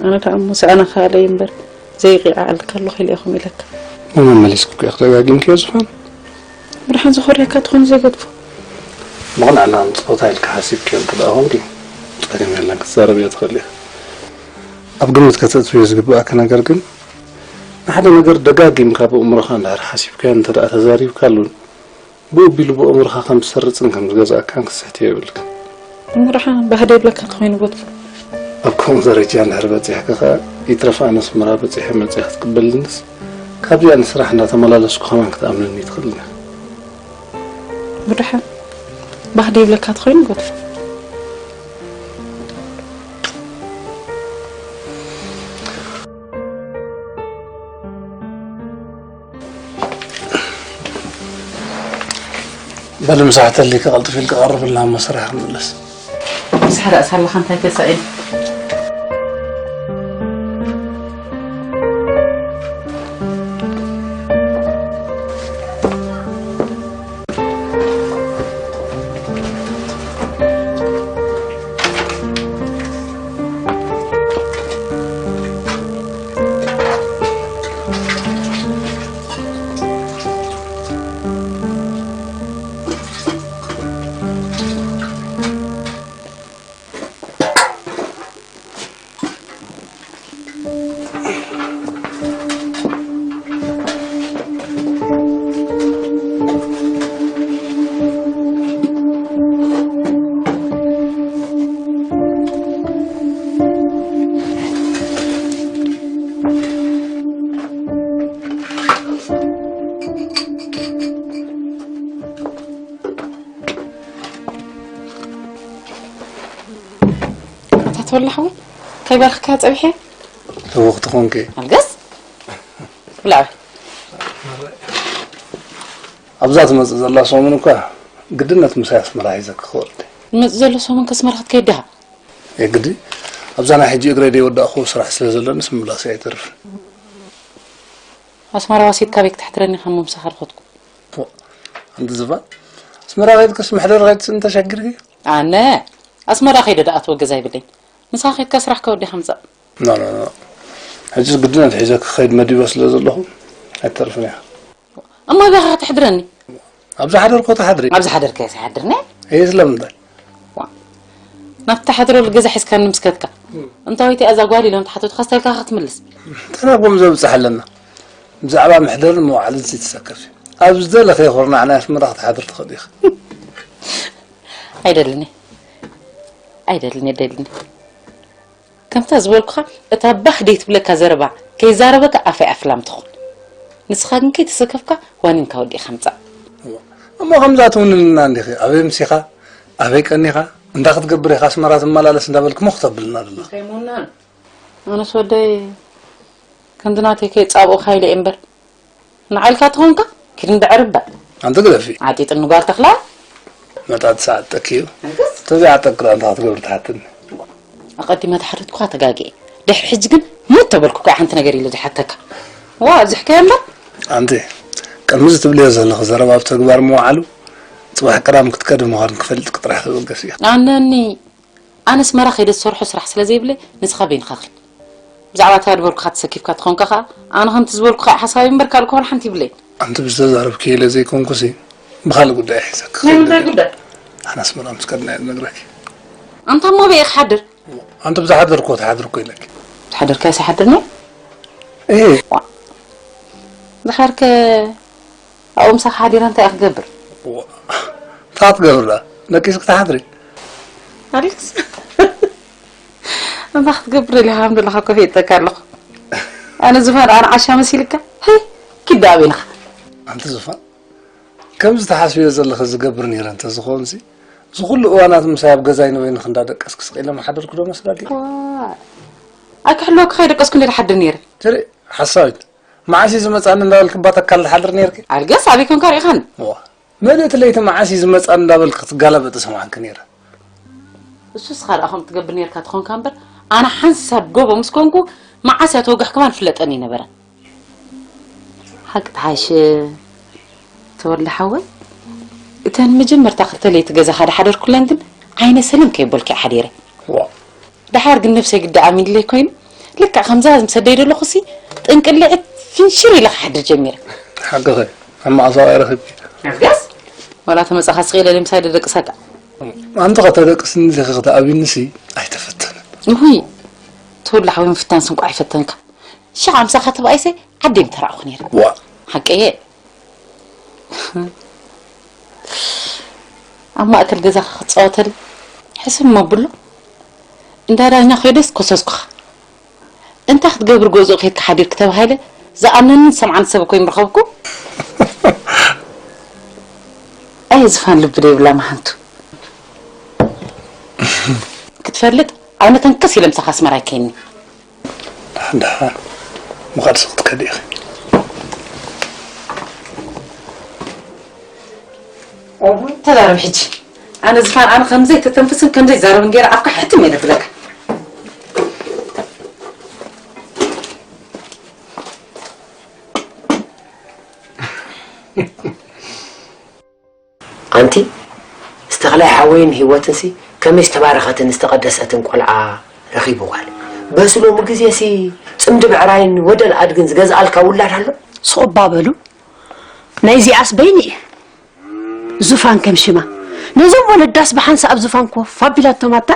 ኣነ ደኣ እሞ ሰኣነ ክኣለይ እምበር፣ ዘይቂዓዕልካ ኣለኹ ኢለ ኢኹም ኢለካ። ንመን መሊስክዮ ኢኺ ደጋጊምክዮ ዝፋን? ብድሓን ዝኾርየካ ትኾን ዘይገድፎ። ብቕንዕና ንጸወታ ኢልካ ሓሲብክዮ እንተ ደኣ ኾንኪ፣ ጸገም የለን፣ ክትዛረብዮ ትኽእሊ ኢኺ። ኣብ ግምት ከተእትውዮ ዝግብኣካ ነገር ግን፣ ንሓደ ነገር ደጋጊምካ ብእምሮኻ እንድሕር ሓሲብካዮን እንተ ደኣ ተዛሪብካሉን፣ ብኡ ኣቢሉ ብእምሮኻ ከም ዝሰርጽን ከም ዝገዝኣካን ክትስሕትዮ የብልክን። እሞ ደሓን ባህደ ይብለካ ተኾይኑ ጎትፎ። ኣብ ከምኡ ደረጃ እንድሕር በጺሕኪ ኸኣ፣ ይትረፍ ኣነ ኣስመራ በጺሐ መጺኣ ክትቅበልንስ፣ ካብዚኣ ንስራሕ እንዳተመላለስኩ ከማን ክትኣምንኒ ትኽእልን ኢኺ። እሞ ደሓን ባህደ ይብለካ ተኾይኑ ጎትፎ። በል ምሳሕ ተሊካ ቀልጥፍ ኢልካ ቀርብልና እሞ ስራሕ ክንምለስ። ምሳሕ ዳኣ ሳለኻ እንታይ ተሳኢኑ? ኣታ ተወላ ሓወይ፣ እንታይ ባልክካ ጸብሐ? ተወኽቲ ኾንከ? ኣልገስ? ብላዕ። ኣብዛ ትመጽእ ዘላ ሰሙን እኳ ግድነት ምሳይ ኣስመራ ሒዘ ክኸወል። ዝመጽእ ዘሎ ሰሙን ከስመራ ክትከይድ ድኻ? የግዲ ኣብዛ ናይ ሕጂ እግረይ ደይወዳእኹ ስራሕ ስለ ዘለኒ ስምላሴ ኣይተርፍን። ኣስመራ ወሲድካ ቤት ክትሕድረኒ ካብ ምምሳኻ ልኸድኩ። ፎእ፣ ኣንቲ ዝፋን፣ ኣስመራ ከይድክስ መሕደሪ ከይትስእኒ ተሸጊርኪ? ኣነ ኣስመራ ከይደ ደኣ ትወገዝ ኣይብለይን። ንስኻ ከይድካ ስራሕካ ወዲኻ ምጻእ። ኖ፣ ኖ፣ ኖ። ሕጂስ ግድነት ሒዘ ክኸይድ መዲበ ስለ ዘለኹ ኣይትተርፍን ኢኻ። እሞ ኣበይ ኢኻ ከተሕድረኒ? ኣብ ዝሓደርኮ ትሓድሪ። ኣብ ዝሓደርከ ኣይሓድርኒ? እየ ስለምንታይ? ዋ፣ ናብቲ ትሓድረሉ ገዛ ሒዝካኒ ምስ ከድካ። እም። እንታወይቲ እዛ ጓል ኢሎም ተሓተቱኻ ስታይልካ ክትምልስ። እንታይ ናብኦም ዘብጽሕ ኣለና? ብዛዕባ ምሕደርን መዋዕልን ዘይትሰከፊ። ኣብ ዝደለኽዮ ኩርናዕ ናይ ኣስመራ ክትሓድሪ ትኽእሊ ኢኺ። ኣይደልን እየ። ኣይደልን እየ፣ ኣይደልን እየ። ከምታ ዝበልኩኻ፣ እታ ባህ ደይትብለካ ዘረባ ከይዛረበካ ኣፈይ ኣፍላም ትኹን። ንስኻ ግን ከይተሰከፍካ ዋኒንካ ወዲእካ ምጻእ። እሞ ከምዛ ትውንንና እንዲኺ፣ ኣበይ ምሲኻ፣ ኣበይ ቀኒኻ፣ እንዳ ክትገብር ኢኻ ኣስመራ ትመላለስ እንዳበልክ ሞኽ ተብልና ዘለኻ። እንታይ ምውናን? ኣነስ ወደይ ክንዲ ናተይ ከይጻብኡኻ ኢለ እየ እምበር። ንዓልካ ተኾንካ ኪድ እንድዕርባ። ኣንቲ ግደፊ። ዓጢጥኒ ጓል ተኽላ። መጣ ትሰዓት ጠኪዩ። ኣልገስ? ተዚኣ ጠቅራ እንታ ክትገብር ትሓትኒ። ኣቐዲመ ተሓተትኩኻ ተጋግየ። ድሕሪ ሕጂ ግን ሙት ተበልኩ እኮ ሓንቲ ነገር ኢለ ዝሓተካ። ዋ፣ ኣብዚሕካዮ እምበር። ኣንቲ፣ ቅድሚ እዚ ትብልዮ ዘለኺ ዘረባ ኣብ ተግባር ምውዓሉ፣ ጽባሕ ቀዳም ክትከዲ ምዃን ክፈልጥ ጥራሕ ተበገስ እያ። ኣነኒ፣ ኣነ ኣስመራ ከይደ ዝሰርሖ ስራሕ ስለ ዘይብለይ፣ ንስኻ በይንኻ ኺድ። ብዛዕባ እታ ዝበልኩኻ ተሰኪፍካ ተኾንካ ኸኣ፣ ኣነ ከምቲ ዝበልኩኻ እየ ሓሳበይ እምበር ካልእ ከ ዋላ ሓንቲ ይብለይን። ኣንቲ ብዝተዛረብክዮ ኢለ ዘይኮንኩሲ፣ ብኻልእ ጉዳይ እየ ሒዘኪ ናይ ምንታይ ክኸይድ። ጉዳይ? ኣነ ኣስመራ ምስ ከድና እየ ዝነግረኪ። ኣንታ እሞ ኣበይ ኢኻ ሓድር? ኣንቲ ብዝሓደርክዎ ትሓድሪ እኮ ኢለኪ። ዝሓደርካዮስ ኣይሓድርን እየ? እየ። ዋ። ድሓርከ ኣብኡ ምሳኻ ሓዲረ እንታይ እየ ክገብር? ዋ፣ እንታይ ክትገብር ደኣ? ደቂስኪ ትሓድሪ? ኣሌክስ፣ እንታይ ክትገብር ደሊኻ ከም ዘለኻ እኮ ፈሊጠካ ኣለኹ። ኣነ ዝፋን፣ ኣነ ዓሻ መሲልካ? ሄይ፣ ኪድ ደኣ ኣበይ ኣለኻ? ኣንቲ ዝፋን፣ ከምዚ ትሓስብዮ ዘለኺ ዝገብር ነይረ እንተዝኾንሲ፣ እዚ ኩሉ እዋናት ምሳይ ኣብ ገዛይ ንበይንኺ እንዳደቀስኪ ስቕ ኢለ ምሓደርኩ ዶ መስለኪ? ዋ፣ ኣይክሕልወኪ ከይደቀስኩ እንድየ ዝሓድር ነይረ። ትርኢ፣ ሓሳዊት። መዓስ እዩ ዝመጻኒ እንዳበልኪ እባ ተካል ትሓድሪ ነይርኪ? ኣልገስ ኣበይ ኮንካ ርኢኻኒ? እዋ፣ ምልእቲ ለይቲ መዓስ እዩ ዝመጻኒ እንዳበልኪ ክትጋላበጢ ሰማዕኪ ነይረ። እሱ እስኻ ደኣ ከምኡ ትገብር ነይርካ ትኾንካ እምበር፣ ኣነ ሓንሳብ ጎቦ ምስ ኮንኩ መዓስ እያ ተወጋሕክባን ፍለጠኒ ኣይነበረን። ሓቂ ትሓይሽ ተወልደ ሓወይ፣ እተን መጀመርታ ክልተ ለይቲ ገዛ ሓደ ሓደርኩለን ግን ዓይነ ሰለም ከይበልኩ ሓዲረ። ዋ ደሓር ግን ነብሰይ ግዲ ኣሚንለይ ኮይኑ ልክዕ ከምዛ ምስ ሰደይ ዘለኹሲ ጥንቅልዕት ፍንሽር ኢለ ክሓድር ጀሚረ። ሓቅኸ ሕማቕ ሰብኣይ ረኺብኪ። ኣፍገስ ዋላ ተመጻኻ ስቕ ኢለ ለምሳይ ደደቅሰካ። ኣንቲ ከተደቅስኒ ዲኺ ክትኣብይኒሲ ኣይተፈተንን። ውይ ተወላሕ ወይ ምፍታን ስንቋ ኣይፈተንካ። ሽዓ ምሳኻ ተባኢሰ ዓደይ ምተራእኹ ነይረ። ዋ ሓቀየ ኣብ ማእከል ገዛኻ ክጻወተል ሕስብ መብሎ እንዳ ዳኛ ኮይደስ ኮሰስኩኻ። እንታይ ክትገብር ገዝኡ ከይድካ ሓዲርክ ተባሂለ ዝኣምነንን ዝሰምዓን ሰብ እኮ ይምረኸብኩ። ኣየ ዝፋን ልቢ ደይብላ መሃንቱ ክትፈልጥ ኣነ ተንከስ ኢለ ምሳኻ ኣስመራ ይከይኒ። ደሓን ደሓን ምኻድ ስኽ ትከዲ ኢኺ። ተዛረብ ሕጂ። ኣነ ዝፋን ኣነ ከምዘይ ተተንፍስን ከምዘይ ዛረብን ገይረ ኣፍካ ሕትም እየ ደብለካ። ኣንቲ ዝተኽላይ ሓወይን ህይወትንሲ ከመይ ዝተባረኸትን ዝተቐደሰትን ቆልዓ ረኺቡ ጓል በስሎሙ ግዜሲ ጽምዲ ብዕራይን ወደል ኣድግን ዝገዝኣልካ ውላድ ኣሎ። ስቑባ በሉ ናይዚኣስ በይኒ እዩ ዙፋን ከም ሽማ ነዞም ወለዳስ ብሓንሳእ ኣብ ዙፋን ኮፍ ኣቢላቶም ኣታ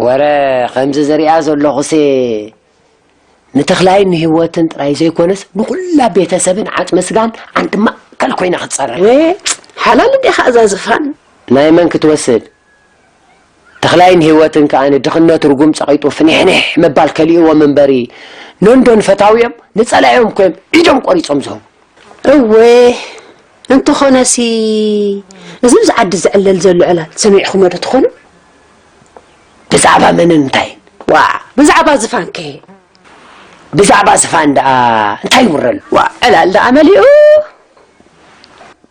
ወረ ከምዚ ዝሪኣ ዘለኹሲ ንተኽላይን ንህይወትን ጥራይ ዘይኮነስ ንኹላ ቤተሰብን ዓጽመ ስጋን ዓንዲ ማእከል ኮይና ክትጸረር። ወ ሓላል እንዲኻ እዛ ዝፋን። ናይ መን ክትወስድ? ተኽላይን ህይወትን ከኣ ንድኽነት ርጉም ጸቒጡ ፍኒሕኒሕ ምባል ከሊእዎም እምበሪ ነንዶን ፈታዊኦም ንጸላኢኦም ኮዮም ኢዶም ቆሪጾም ዝህቡ። እወ እንተኾነሲ እዚ ኣብዚ ዓዲ ዝዕለል ዘሎ ዕላል ሰሚዕኹሞ ዶ ትኾኑ? ብዛዕባ መንን እንታይን? ዋእ ብዛዕባ ዝፋንከ? ብዛዕባ ዝፋን ደኣ እንታይ ይውረሉ? ዋእ ዕላል ደኣ መሊኡ።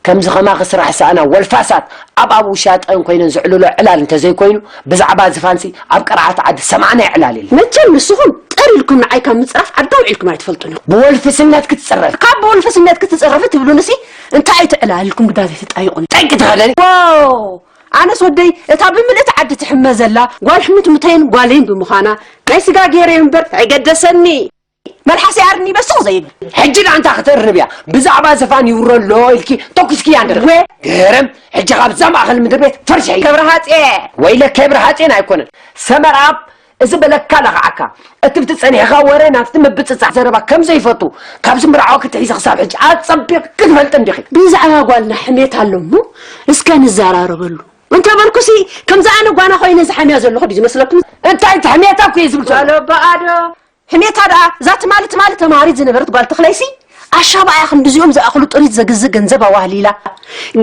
ከምዚ ኸማኺ ስራሕ ዝሰኣና ወልፋሳት ኣብ ኣብኡ ሻጠን ኮይነን ዝዕልሎ ዕላል እንተዘይኮይኑ ብዛዕባ ዝፋንሲ ኣብ ቅርዓት ዓዲ ዝሰማዕናዮ ዕላል የለን። መቸም ንስኹም ጠር ኢልኩም ንዓይ ካብ ምጽራፍ ዓዲ ኣውዒልኩም ኣይትፈልጡን ኢኹም። ብወልፍስነት ክትጽረፊ። ካብ ብወልፍስነት ክትጽረፊ ትብሉንሲ እንታይ እዩ እቲ ዕላል ኢልኩም ግዳ ዘይትጣይቑኒ። ጠንቂ ተኸደኒ። ዋው ኣነስ ወደይ እታ ብምልእቲ ዓዲ ትሕመ ዘላ ጓል ሕምት ምተይን ጓለይን ብምዃና ናይ ስጋ ገይረዮ እምበር ኣይገደሰኒ። መልሓሰይ ኣርኒ በስቕ ዘይብል። ሕጂ ደኣ እንታ ክትእርብ እያ። ብዛዕባ ዝፋን ይውረሎ ኢልኪ ተኩስክያ እንድርኺ። ወ- ግርም! ሕጂ ካብዛ ማእኸል ምድሪ ቤት ፈርሺ! ከብረ ሃጼ! ወይለከ ብርሃጼን ኣይኮነን። ሰመርኣብ እዚ በለካ ለኽዓካ። እትብቲ ጸኒሕኻ ወረ ናብቲ ምብጽጻሕ ዘረባ ከም ዘይፈቱ ካብዚ ምርዓው ክትሒዚ ክሳብ ሕጂ ኣጸቢቕኪ ትፈልጢ እንዲኺ። ብዛዕባ ጓልና ሕሜታ ኣሎ እሞ እስከ ንዘራረበሉ እንተበልኩሲ ከምዚ ኣነ ጓና ኮይነ ዝሓምያ ዘለኹ ድዩ ዝመስለኩም? እንታይ እቲ ሕሜታ እኮ እየ ዝብል ዘሎ። ጓል ኣቦኣ ዶ? ሕሜታ ደኣ እዛ ትማሊ ትማሊ ተምሃሪት ዝነበረት ጓል ተኽለይሲ ኣሻብኣ እያ ክንድዚኦም ዝኣኽሉ ጥሪት ዘግዝእ ገንዘብ ኣዋህሊላ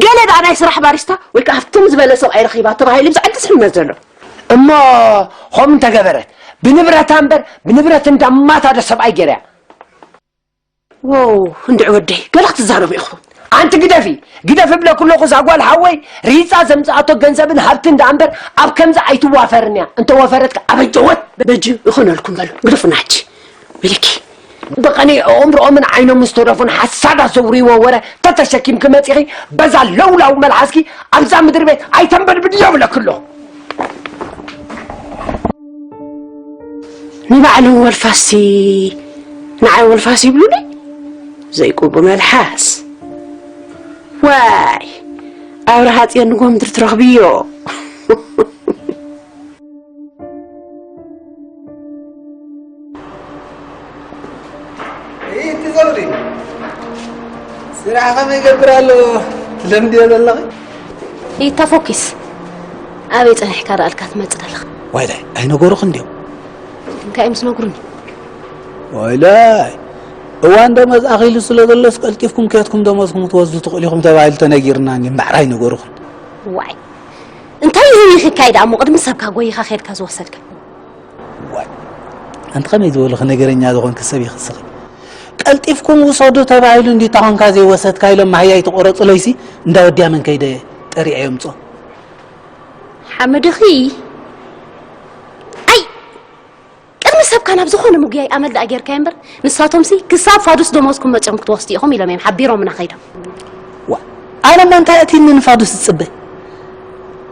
ገለ ደኣ ናይ ስራሕ ባሪስታ ወይ ከኣ ሃፍትም ዝበለ ሰብኣይ ረኺባ ተባሂሉ ብዛዕባ ትሕመት ዘሎ። እሞ ኸምኡ እንተገበረት ብንብረታ እምበር ብንብረት እንዳማታ ዶ ሰብኣይ ገይራ እያ። ዎው እንድዒ ወደይ ገለ ክትዛረቡ ኢኹም። ኣንቲ ግደፊ ግደፊ እብለኪ ኣለኹ እዛ ጓል ሓወይ ሪጻ ዘምጽኣቶ ገንዘብን ሃብትን ደኣ እምበር ኣብ ከምዚ ኣይትዋፈርን እያ እንተ ወፈረት ከኣ ኣበጀወት። በጅ ይኹነልኩም በሉ ግደፉና ሕጂ ወይለኪ። ብቐንየን ኣእምርኦምን ዓይኖምን ዝተደፍኑ ሓሳዳት ዘውርይዎ ወረ ተተሸኪምኪ መጺኺ በዛ ለውላው መልሓስኪ ኣብዛ ምድሪ ቤት ኣይተንበድብድዮ እብለኪ ኣለኹ። ንባዕሎም ወልፋስሲ ንዓይ ወልፋስ ይብሉኒ ዘይቁቡ መልሓስ ዋይ ኣብርሃ ጽዮን ንጎምድር ትረኽብዮ እቲ ዘውዲ ስራሕ ከመይ ይገብር ኣሎ ትለምድዮ ዘለኺ ይታ ፎኪስ ኣበይ ጸኒሕካ ደኣልካ ትመጽእ ዘለኻ ዋይላይ ኣይነገሩኽን ድዮም እንታይ እዮም ዝነግሩኒ ዋይላይ እዋን ደመዝ ኣኺሉ ስለ ዘሎስ ቀልጢፍኩም ከየትኩም ደመዝኩም ክትወስዱ ትኽእሉ ኢኹም ተባሂሉ ተነጊርና እምበር ኣይነገሩኽን ዋይ እንታይ እዩ ይኽካይዳ እሞ ቅድሚ ሰብካ ጎይኻ ከድካ ዝወሰድካ ዋይ ኣንቲ ከመይ ዝበልኺ ነገረኛ ዝኾንኪ ሰብ ኢኺ ንስኺ። ቀልጢፍኩም ውሰዱ ተባሂሉ እንድዩ እታ ኮንካ ዘይወሰድካ ኢሎም ማህያይ ተቆረጹለይሲ እንዳ ወድያ መን ከይደ ጠሪዐ የምጽኦ። ሓመድኺ ኣይ ቅድሚ ሰብካ ናብ ዝኾነ ምጉያይ ኣመል ደኣ ጌርካዮ እምበር ንሳቶምሲ ክሳብ ፋዱስ ደሞዝኩም መጺኦም ክትወስዱ ኢኹም ኢሎም እዮም ሓቢሮምና ከይዶም። ዋእ ኣነ እሞ እንታይ ኣእትይኒ ንፋዱስ ዝጽበ?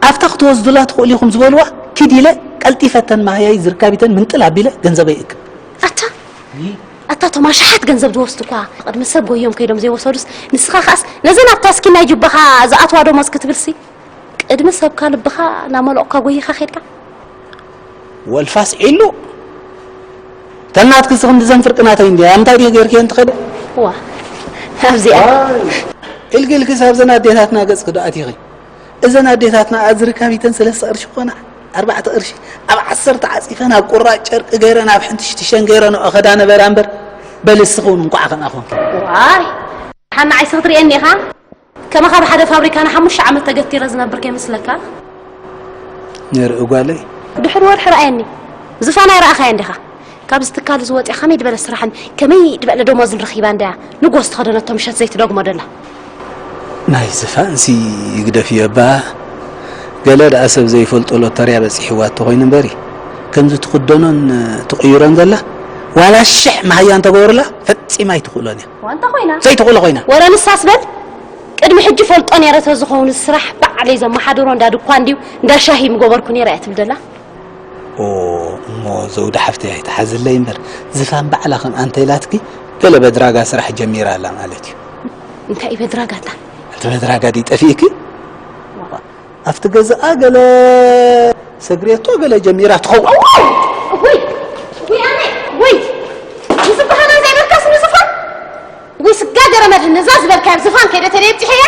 ኣብታ ክትወስዱላ ትኽእሉ ኢኹም ዝበልዋ ኪድ ኢለ ቀልጢፈ እተን ማህያይ ዝርካቢተን ምንጥል ኣቢለ ገንዘበይ እክብ። ኣታ ኣታ ቶም ኣሽሓት ገንዘብ ዝወስዱ እኳ ቅድሚ ሰብ ጎዮም ከይዶም ዘይወሰዱስ፣ ንስኻ ከኣስ ነዘን ኣብታ ስኪን ናይ ጁባኻ ዝኣትዋ ደሞዝ ክትብልሲ ቅድሚ ሰብካ ልብኻ ናመለቕካ ጎይኻ ኸድካ። ወልፋስ ዒሉ ተናትክስ ክንዲ ዘን ፍርቅናተይ እንዲ እንታይ ድዩ ገርክየን ትኸደ ዋ ኣብዚኣ ኢልኪ ኢልኪስ ኣብዘን ኣዴታትና ገጽ ክዶ ኣቲኺ እዘን ኣዴታትና ኣዝርካቢተን ሰለስተ ቅርሺ ኮና ኣርባዕተ ቅርሺ ኣብ ዓሰርተ ዓፂፈን ኣብ ቁራጭ ጨርቂ ገይረን ኣብ ሕንቲ ሽትሸን ገይረን ኸዳ ነበራ እምበር በልስኺ እውን እንኳዕ ከምኣ ኮንኪ ዋይ ሓና ዓይስኺ ትርእየኒ ኢኻ ከማኻ ብሓደ ፋብሪካ ንሓሙሽተ ዓመት ተገቲረ ዝነብር ከይመስለካ ነርኢ ጓለይ ድሕሪ ወርሒ ረኣየኒ ዝፋን ኣይረኣኻያ እንዲኻ ካብዚ ትካል እዚ ወፂኣ ከመይ ድበለ ስራሕን ከመይ ድበለ ደሞዝን ረኺባ እንድያ ንጎስ ተኸደነቶ ምሸት ዘይትደግሞ ደላ ናይ ዝፋንሲ ይግደፍዮ እባ ገለ ደኣ ሰብ ዘይፈልጦ ሎተርያ በፂሕዋ እተኾይኑ እምበሪ ከምዚ ትኽደኖን ትቕይሮን ዘላ ዋላ ሽሕ መሃያ እንተገበሩላ ፈፂማ ኣይትኽእሎን እያ ዋንታ ኮይና ዘይትኽእሎ ኮይና ወረ ንሳስ በል ቅድሚ ሕጂ ፈልጦ ነይረ ተዝኸውን እዚ ስራሕ ባዕለይ ዘመሓድሮ እንዳ ድኳን ድዩ እንዳ ሻሂ ምገበርኩ ነይረ እያ ትብል ደላ ኦ እሞ ዘውዲ ሓፍተይ ኣይትሓዝለይ እምበር ዝፋን ባዕላ ከም ኣንተ ኢላትኪ ገለ በድራጋ ስራሕ ጀሚራ ኣላ ማለት እዩ እንታይ እዩ በድራጋታ እቲ በድራጋ ድዩ ጠፊእኪ ኣብቲ ገዛኣ ገለ ሰግሬቶ ገለ ጀሚራ ትኸውን ውይ ውይ ኣነ ውይ ንዝበሃላ ዘይበልካስ ንዝፋን ውይ ስጋ ገረመድ ነዛ ዝበልካዮ ዝፋን ከይደ ተደብፅሐያ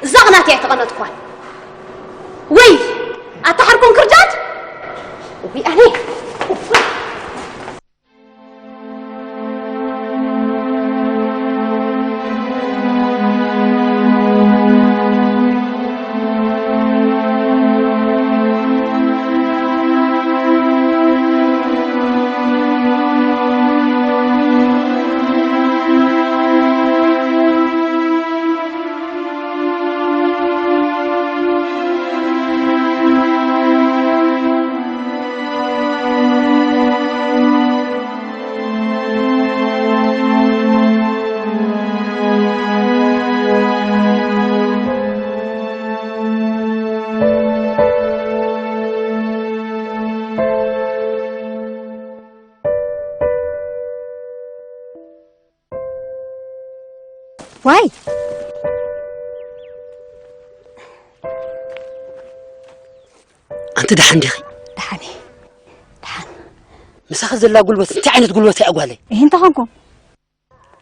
እዛ ቅናት እያ ኣይተቐነጥኳን ውይ ኣታ ሓርኩም ክርዳት ውይ ኣነ ዋይ ኣንቲ ደሓን ዲኺ? ደሓን እየ። ደሓን። ምሳኺ ዘላ ጉልበት እንታይ ዓይነት ጉልበት እያ ጓለይ? ይህ እንተኾንኩ።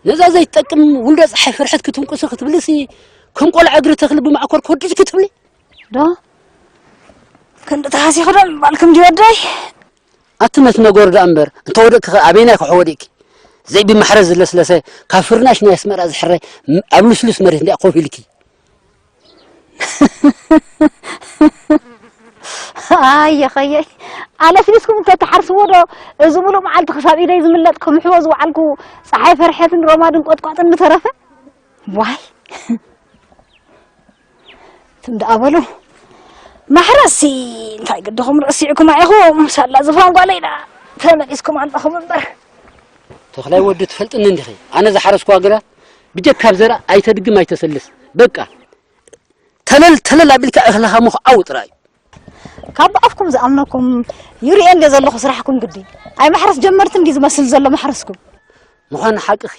ነዛ ዘይትጠቅም ውልዶ ፀሓይ ፍርሐት ክትንቁሲ ክትብልሲ ከም ቆልዓ እግሪ ተኽሊ ብማዕኮር ክወድቂ ክትብሊ? ዶ? ክንዲ ተሃሲኺ ዶ ምባልኩም ድዩ ወደይ? ኣቲ ነቲ ነገሩ ደኣ እምበር እንተ ወደቅኪ ኸ ኣበይናይ ክሖ ወዲቅኪ? ዘይብማሕረስ ዝለስለሰ ካብ ፍርናሽ ናይ ኣስመራ ዝሕረ ኣብ ልስሉስ መሬት እንዲኣ ኮፍ ኢልኪ። ኣየኸየይ ኣለስሊስኩም እኮ ትሓርስዎ ዶ እዚ ሙሉእ መዓልቲ ክሳብ ኢደይ ዝምለጥ ከምሕዎ ዝወዓልኩ ፀሓይ ፈርሐትን ረማድን ቆጥቋጥን ምተረፈ ዋይ ትም ደኣ በሉ ማሕረሲ እንታይ ግድኹም ርእሲዕኩም ኢኹም ሳላ ዝፋን ጓለይ ደኣ ተመሊስኩም ኣለኹም እምበር ተኽላይ ወዲ ትፈልጥኒ እንዲኺ ኣነ ዝሓረስኩዋ ግራት ብጀካ ኣብ ዘርኣ ኣይተድግም ኣይተሰልስ በቃ ተለል ተለል ኣቢልካ እኽልኻ ምኽዓው ጥራይ እዩ። ካብ ብኣፍኩም ዝኣምነኩም ይርእየ እንደ ዘለኹ ስራሕኩም ግዲ ኣይ ማሕረስ ጀመርቲ እንዲ ዝመስል ዘሎ ማሕረስኩም። ምዃን ሓቅኺ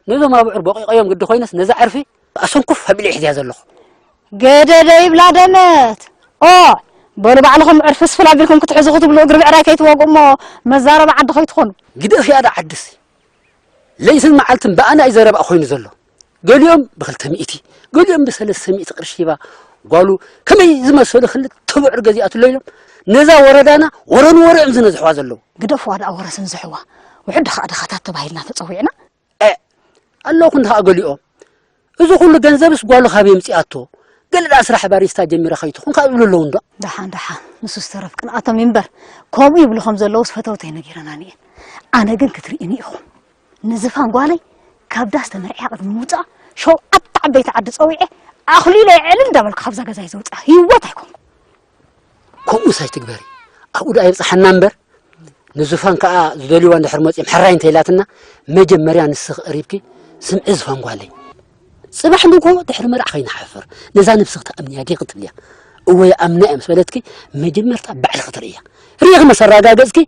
ነዞም ኣብዑር ቦቂቐዮም ግዲ ኮይነስ ነዛ ዕርፊ ኣሰንኩፍ ኣቢለ ሒዝያ ዘለኹ። ገደደ ይብላ ደመት ኦ በሉ ባዕልኹም ዕርፊ ስፍል ኣቢልኩም ክትሕዙ ክትብሉ እግሪ ብዕራይ ከይትወግኡ እሞ መዛረቢ ዓዲ ከይትኾኑ። ግደፍያ ዳ ዓድሲ ለይትን መዓልትን ብኣና እዩ ዘረባ ኮይኑ ዘሎ። ገሊኦም ብክልተ ሚእቲ ገሊኦም ብሰለስተ ሚእቲ ቅርሺ ሂባ ጓሉ ከመይ ዝመሰሉ ክልተ ብዑር ገዚኣትሎ ኢሎም ነዛ ወረዳና ወረ ንወረ እዮም ዝነዝሕዋ ዘለዉ። ግደፍዋ ደኣ ወረ ስንዝሕዋ ውሕድ ኸኣ ድኻታት ተባሂልና ተጸዊዕና። እ ኣለኹ እንድኻ ገሊኦም እዚ ኩሉ ገንዘብስ ጓሉ ካበይ ኣምጺኣቶ ገለ ደኣ ስራሕ ባሪስታ ጀሚራ ከይትኹን ካብ ዝብሉ ኣለዉ እንዶ። ደሓን ደሓን ንሱ ዝተረፍ ቅንኣቶም ይንበር ከምኡ ይብሉ ከም ዘለዉስ ፈተውተይ ነጊረናኒ እየን። ኣነ ግን ክትርእዩኒ ኢኹም። ንዝፋን ጓለይ ካብ ዳስ ተመርዕያ ቅድሚ ምውፅኣ ሸውዓተ ዓበይቲ ዓዲ ፀዊዐ ኣኽሊለይ ዕልል እንዳበልኩ ካብዛ ገዛይ ዘውፅኣ ህይወት ኣይኮንኩ። ከምኡስ ኣይትግበሪ። ኣብኡ ደኣ ይብፅሓና እምበር ንዙፋን ከዓ ዝደልይዋ እንድሕር መፂኦም ሕራይ እንተኢላትና መጀመርያ ንስኺ ቀሪብኪ ስምዒ ዝፋን ጓለይ። ጽባሕ ንግሆ ድሕሪ መርዓ ከይንሓፍር፣ ነዛ ነብሲ ክትኣምንያ ዲኺ ክትብልያ? እወ ይኣምና እየ ምስ በለትኪ፣ መጀመርታ ባዕልኺ ትርእያ። ርኢኺ መስ ኣረጋገጽኪ፣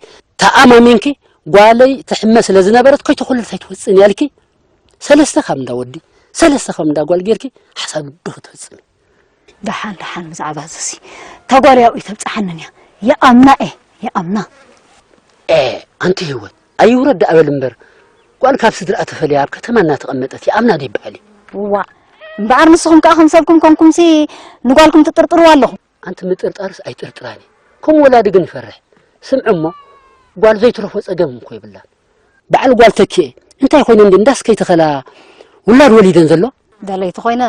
ተኣማሚንኪ፣ ጓለይ ትሕመ ስለ ዝነበረት ከይተኾለለት ኣይትወጽእን እያ ኢልኪ፣ ሰለስተ ካብ እንዳ ወዲ፣ ሰለስተ ካብ እንዳ ጓል ጌርኪ ሓሳብ ዶ ክትፍጽሚ? ደሓን፣ ደሓን፣ ብዛዕባ እዚሲ ተጓልያኡ ይተብጽሓንን እያ። ይኣምና እየ፣ ይኣምና። ኤ፣ ኣንቲ ህይወት፣ ኣይውረድ ደኣ በል እምበር፣ ጓል ካብ ስድራኣ ተፈልያ ኣብ ከተማ እናተቐመጠት ይኣምና ዶ ይበሃል እዩ? እዋእ፣ እምበኣር ንስኹም ከኣ ከም ሰብኩም ኮንኩምሲ ንጓልኩም ትጥርጥርዋ ኣለኹም። ኣንቲ ምጥርጣርስ ኣይጥርጥራን እየ። ከም ወላዲ ግን ይፈርሕ። ስምዒ እሞ፣ ጓል ዘይትረፎ ጸገም እኮ የብላን። በዓል ጓል ተኪኤ፣ እንታይ ኮይነን ድዩ እንዳስ ከይተኸላ ውላድ ወሊደን ዘሎ? ደለይቲ ኮይነ።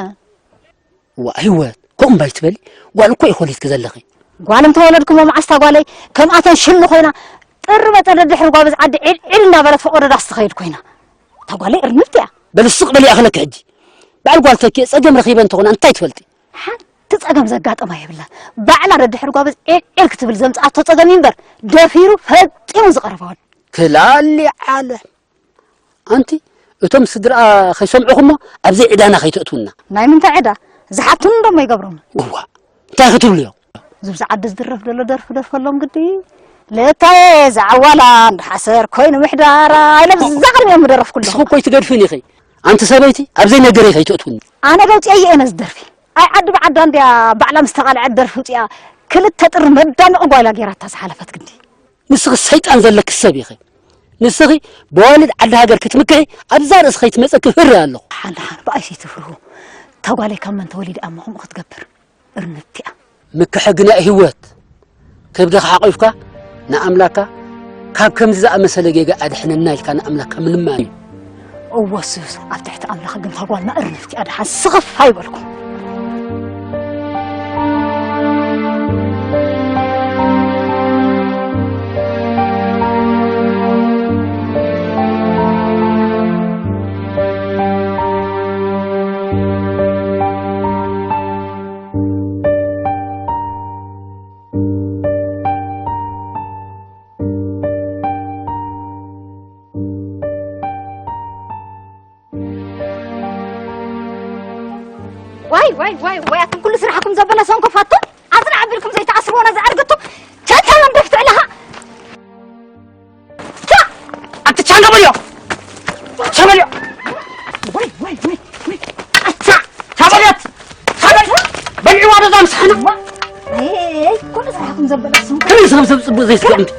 ዋ ህይወት፣ ከምኡ እምባ ኣይትበሊ። ጓል እኮ ኢኺ ወሊድኪ ዘለኺ። ጓል እንተወለድኩሞ መዓስ እታ ጓለይ ከምኣተን ሽሉ ኮይና፣ ጥሪ መጠን ደድሕሪ ጓብዝ ዓዲ ዒል ዒል እንዳበለት ፈቆዶ ዳስ ትኸይድ ኮይና። እታ ጓለይ እርንብቲ እያ። በሊ ስቕ በሊ ይኣኽለኪ ሕጂ። በዓል ጓል ተኪኤ ጸገም ረኺበ እንተኾና እንታይ ትፈልጢ? ሓንቲ ጸገም ዘጋጠማ የብላን። ባዕላ ደድሕሪ ጓብዝ ዒል ዒል ክትብል ዘምጽኣቶ ጸገም እዩ እምበር፣ ደፊሩ ፈጺሙ ዝቐረባ ወዲ። ክላሊ ዓለም። ኣንቲ፣ እቶም ስድራኣ ከይሰምዑኹሞ ኣብ ዘይዕዳና ከይተእትውና። ናይ ምንታይ ዕዳ? ዝሓቱን ዶ እሞ ይገብሮም? እዋ፣ እንታይ ክትብሉ እዮም? ዝብዚ ዓዲ ዝድረፍ ዘሎ ደርፊ ደርፈሎም ግዲ። ለታየ ዝዓዋላ እንዶ ሓሰር ኮይኑ ምሕዳራ ኢለ ብዛ ቅድሚኦም ምደረፍኩ ኣለኹ። ንስኺ እኮ ኣይትገድፍን ኢኺ። ኣንቲ ሰበይቲ፣ ኣብ ዘይነገረይ ከይተእትውኒ። ኣነ ዶ ኣውፅኤዮ እየ ነዚ ደርፊ? ኣይ ዓዲ ብዓዳ እንድያ ባዕላ ምስ ተቓልዐት ደርፊ ውፅኣ ክልተ ጥሪ መዳመቒ ጓይላ ገይራታ ዝሓለፈት ግዲ። ንስኺ ሰይጣን ዘለኪ ሰብ ኢኺ። ንስኺ ብዋልድ ዓዲ ሃገር ክትምክሒ ኣብዛ ርእሲ ከይትመፀኪ እፈሪ ኣለኹ። ሓን ሓን ብኣይሲ ትፍርሁ። እታ ጓለይ ካብ መን ተወሊዳ እሞ ከምኡ ክትገብር? እርንብቲ እያ። ምክሐ ግና ህይወት ከብድኻ ሓቒፍካ ንኣምላካ ካብ ከምዚ ዝኣመሰለ ጌጋ ኣድሕነና ኢልካ ንኣምላካ ምልማን እዩ። እወ ሱስ፣ ኣብ ትሕቲ ኣምላኽ ግን እታ ጓልና እርንብቲ እያ። ደሓን ስኽፍ ኣይበልኩ። ዋይ ዋይ ዋይ ዋይ፣ ኣቱም ኩሉ ስራሕኩም ዘበለ ሰንኮፋቶ፣ ኣጽናዕ ኣቢልኩም ዘይትኣስርዎ ነዚ ኣርግቱ። ቸታ መንደፍ ትዕለኻ። ታ! ኣቲ ቻንዶ በልዮ! ቻንዶ በልዮ! ወይ ወይ ወይ ወይ! ኣታ! ቻበልዮት! ቻበል! በልዕዋ በዛ ምሳሕና! ኣይ፣ ኩሉ ስራሕኩም ዘበለ ሰንኮፋቶ። ከመይ ሰብ ሰብ ጽቡቕ ዘይስከ እንዲ?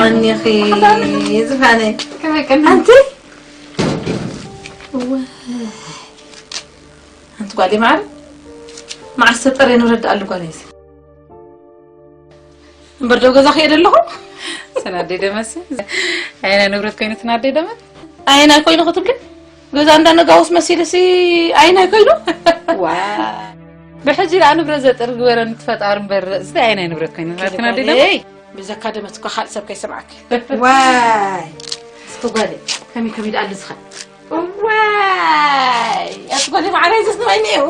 ኣንዲቐኒኺ ዝፋነይ። ከመይ ቀኒኺ? ኣንቲ? እወ። ኣንቲ ጓለይ ማዕረ፣ መዓስ ተጠርየ ንረድእ ኣሉ ጓለይ እዚ። እምበር ዶ ገዛ ከየደ ኣለኹ? ስናደይ ደመሲ። ኣየናይ ንብረት ኮይኑ ትናደይ ደመ? ኣየናይ ኮይኑ ክትብሊ? ገዛ እንዳ ነጋውስ መሲልሲ ኣየናይ ኮይኑ? ዋ። ብሕጂ ደኣ ንብረት ዘጥር ግበረኒ እቲ ፈጣሪ እምበር፣ እዚ ኣየናይ ንብረት ኮይኑ ትናደይ ደመ? እይ፣ ብዘካ ደመት እኮ ካልእ ሰብ ከይሰምዓኪ። ዋይ፣ እስኪ ጓለይ፣ ከመይ ከመይ ደኣ ኣሎ ዝኸ? ዋይ፣ ኣቲ ጓለይ ማዕረ፣ እዚስ ንበይኑ እዩ።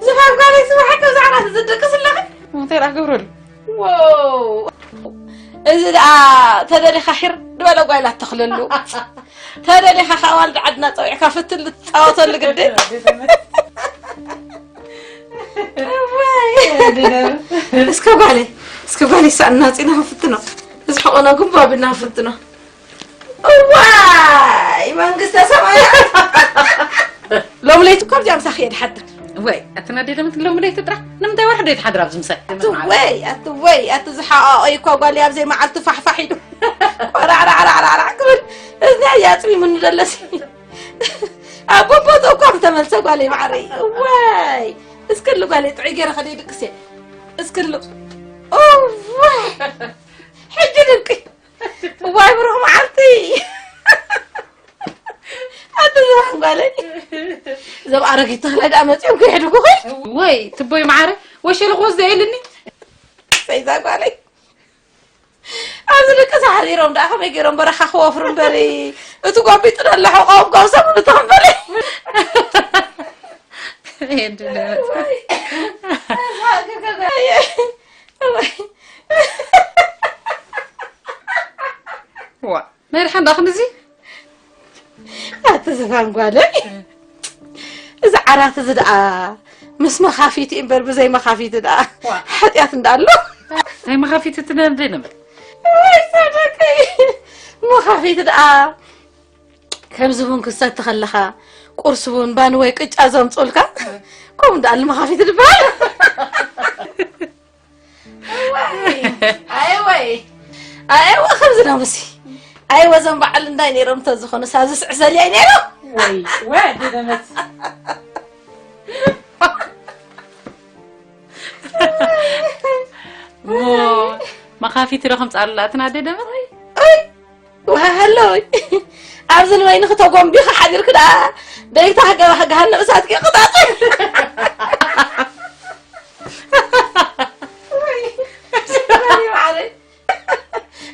ዝፋን ጓለይ፣ ዝባሓከ ብዛዕባ ዝድቅስ ኣለኺ? እንታይ ደኣ ክገብረሉ? ዋው፣ እዚ ደኣ ተደሊኻ ሒር ዝበለ ጓይላ ተኽለሉ። ተደሊኻ ከኣ ዋልድ ዓድና ጸዊዕካ ፍትን ልትጻወተሉ ግዲ። እዋይ። እስከ ጓለይ፣ እስከ ጓለይ፣ ሳእና ጺና ክንፍትኖ። እዚ ሕቆና ጉንባ ቢልና ክንፍትኖ። እዋይ መንግስተ ሰማያት። ሎም ለይቲ እኮ ኣብዚኣ ምሳኺ እየ ድሓድር። ወይ ኣትናደደምት ሎም ለይቲ ጥራሕ ንምንታይ ወርሒ ዶ ይትሓድር ኣብዚ ምሳይ? ኣትወይ ኣትወይ ኣቲ ዝሓቐቐ እኮ ጓል ኣብዘይ መዓልቲ ፋሕፋሕ ኢሉ ቆራዕራዕራዕራዕ ክብል እዝኒ ኣያፅሚሙኒ ደለሲ። ኣብ ቦቦትኡ እኳ ምተመልሰ ጓለይ ማዕረይ። እዋይ እስክሉ ጓለይ ጥዑይ ገይረ ከደ ይድቅስ እየ። እስክሉ እዋይ ሕጂ ድንቂ። እዋይ ብሩኽ መዓልቲ። ኣቲ ዝባን ጓለይ እዞም ኣረጊት ተኽለ ደኣ መፂኦም ከይሕድጉኺ። ወይ ትቦይ መዓረ ወሸለ ክወስደ የልኒ። ሰይዛ ጓለይ ኣብዚ ደቂ ተሓሪሮም ደኣ ከመይ ገይሮም በረኻ ክወፍሩ እምበሪ እቲ ጎቢጡ ደሎ ሕቆም ከም ሰሙን እተኽበሪ። ዋ ናይ ድሓን ደኣ ክንድዚ ኣቲ ዝፋን ጓለይ እዚ ዓራት እዚ ደኣ ምስ መኻፊቲ እምበር ብዘይ መኻፊቲ ደኣ ሓጢኣት እንዳኣሎ ናይ መኻፊቲ ትነብደ ነበር ወይ ሰደቀይ መኻፊቲ ደኣ ከምዚ ቡን ክሰቲ ከለኻ ቁርሲ ቡን ባኒ ወይ ቅጫ ዘምፁልካ ከምኡ እንዳኣሉ መኻፊቲ ዝበሃል ኣይወይ ኣይወ ከምዚ ነው ምሲ ኣይወ ዘም በዓል እንዳይ ነይሮም ተዝኾኑ ሳዚ ስዕሰል ኣይ ነይሮም ወይ ወይ ኣደደመት ሞ መኻፊት ዶ ከምፃሉላ ትናደደመት ወሃሃለይ ኣብዚ ንበይንኺ ተጎንቢኺ ሓዲርኪ ደኣ ደይታ ገባኺ ገሃነም እሳትኪ ቅጣጥ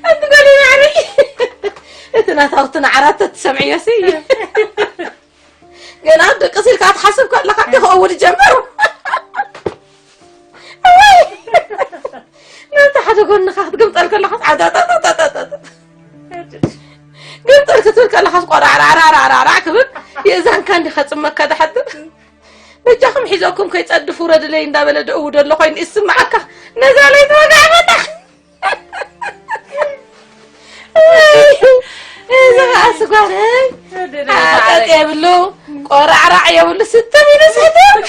ኣንቲ ጓለይ ማዕረይ እቲ ናታውቲ ንዓራት ተትሰምዕዮሲ ገና ደቂ ሲልካ ትሓስብ ከለካ ክኸውን ጀመሩ ነቲ ሓደ ጎንኻ ክትግምጠል ከለኻ ዓጣጣጣጣጣ ግምጠል ክትብል ከለኻ ቆራዕራዕራዕራዕ ክብል የእዛንካ እንዲ ከፅመካ ድሓድር በጃኹም ሒዘኩም ከይፀድፍ ውረድለይ እንዳበለ ደእው ደሎ ኮይኑ ይስምዓካ ነዛ ለይቲ ወጋዕ መጣ እዚ ከዓ ስጓነይ ኣጠጥ የብሉ ቆራዕራዕ የብሉ ስትም ኢሉ ስሕትም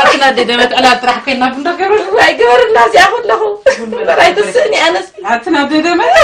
ኣትና ደደመት ዕላል ጥራሕ ኮይና ቡን ዶ ገበሩ ኣይገበርና እዚኣ ኩለኹ ቡን በላ ኣይትስእኒ ኣነስ ኣትና ደደመት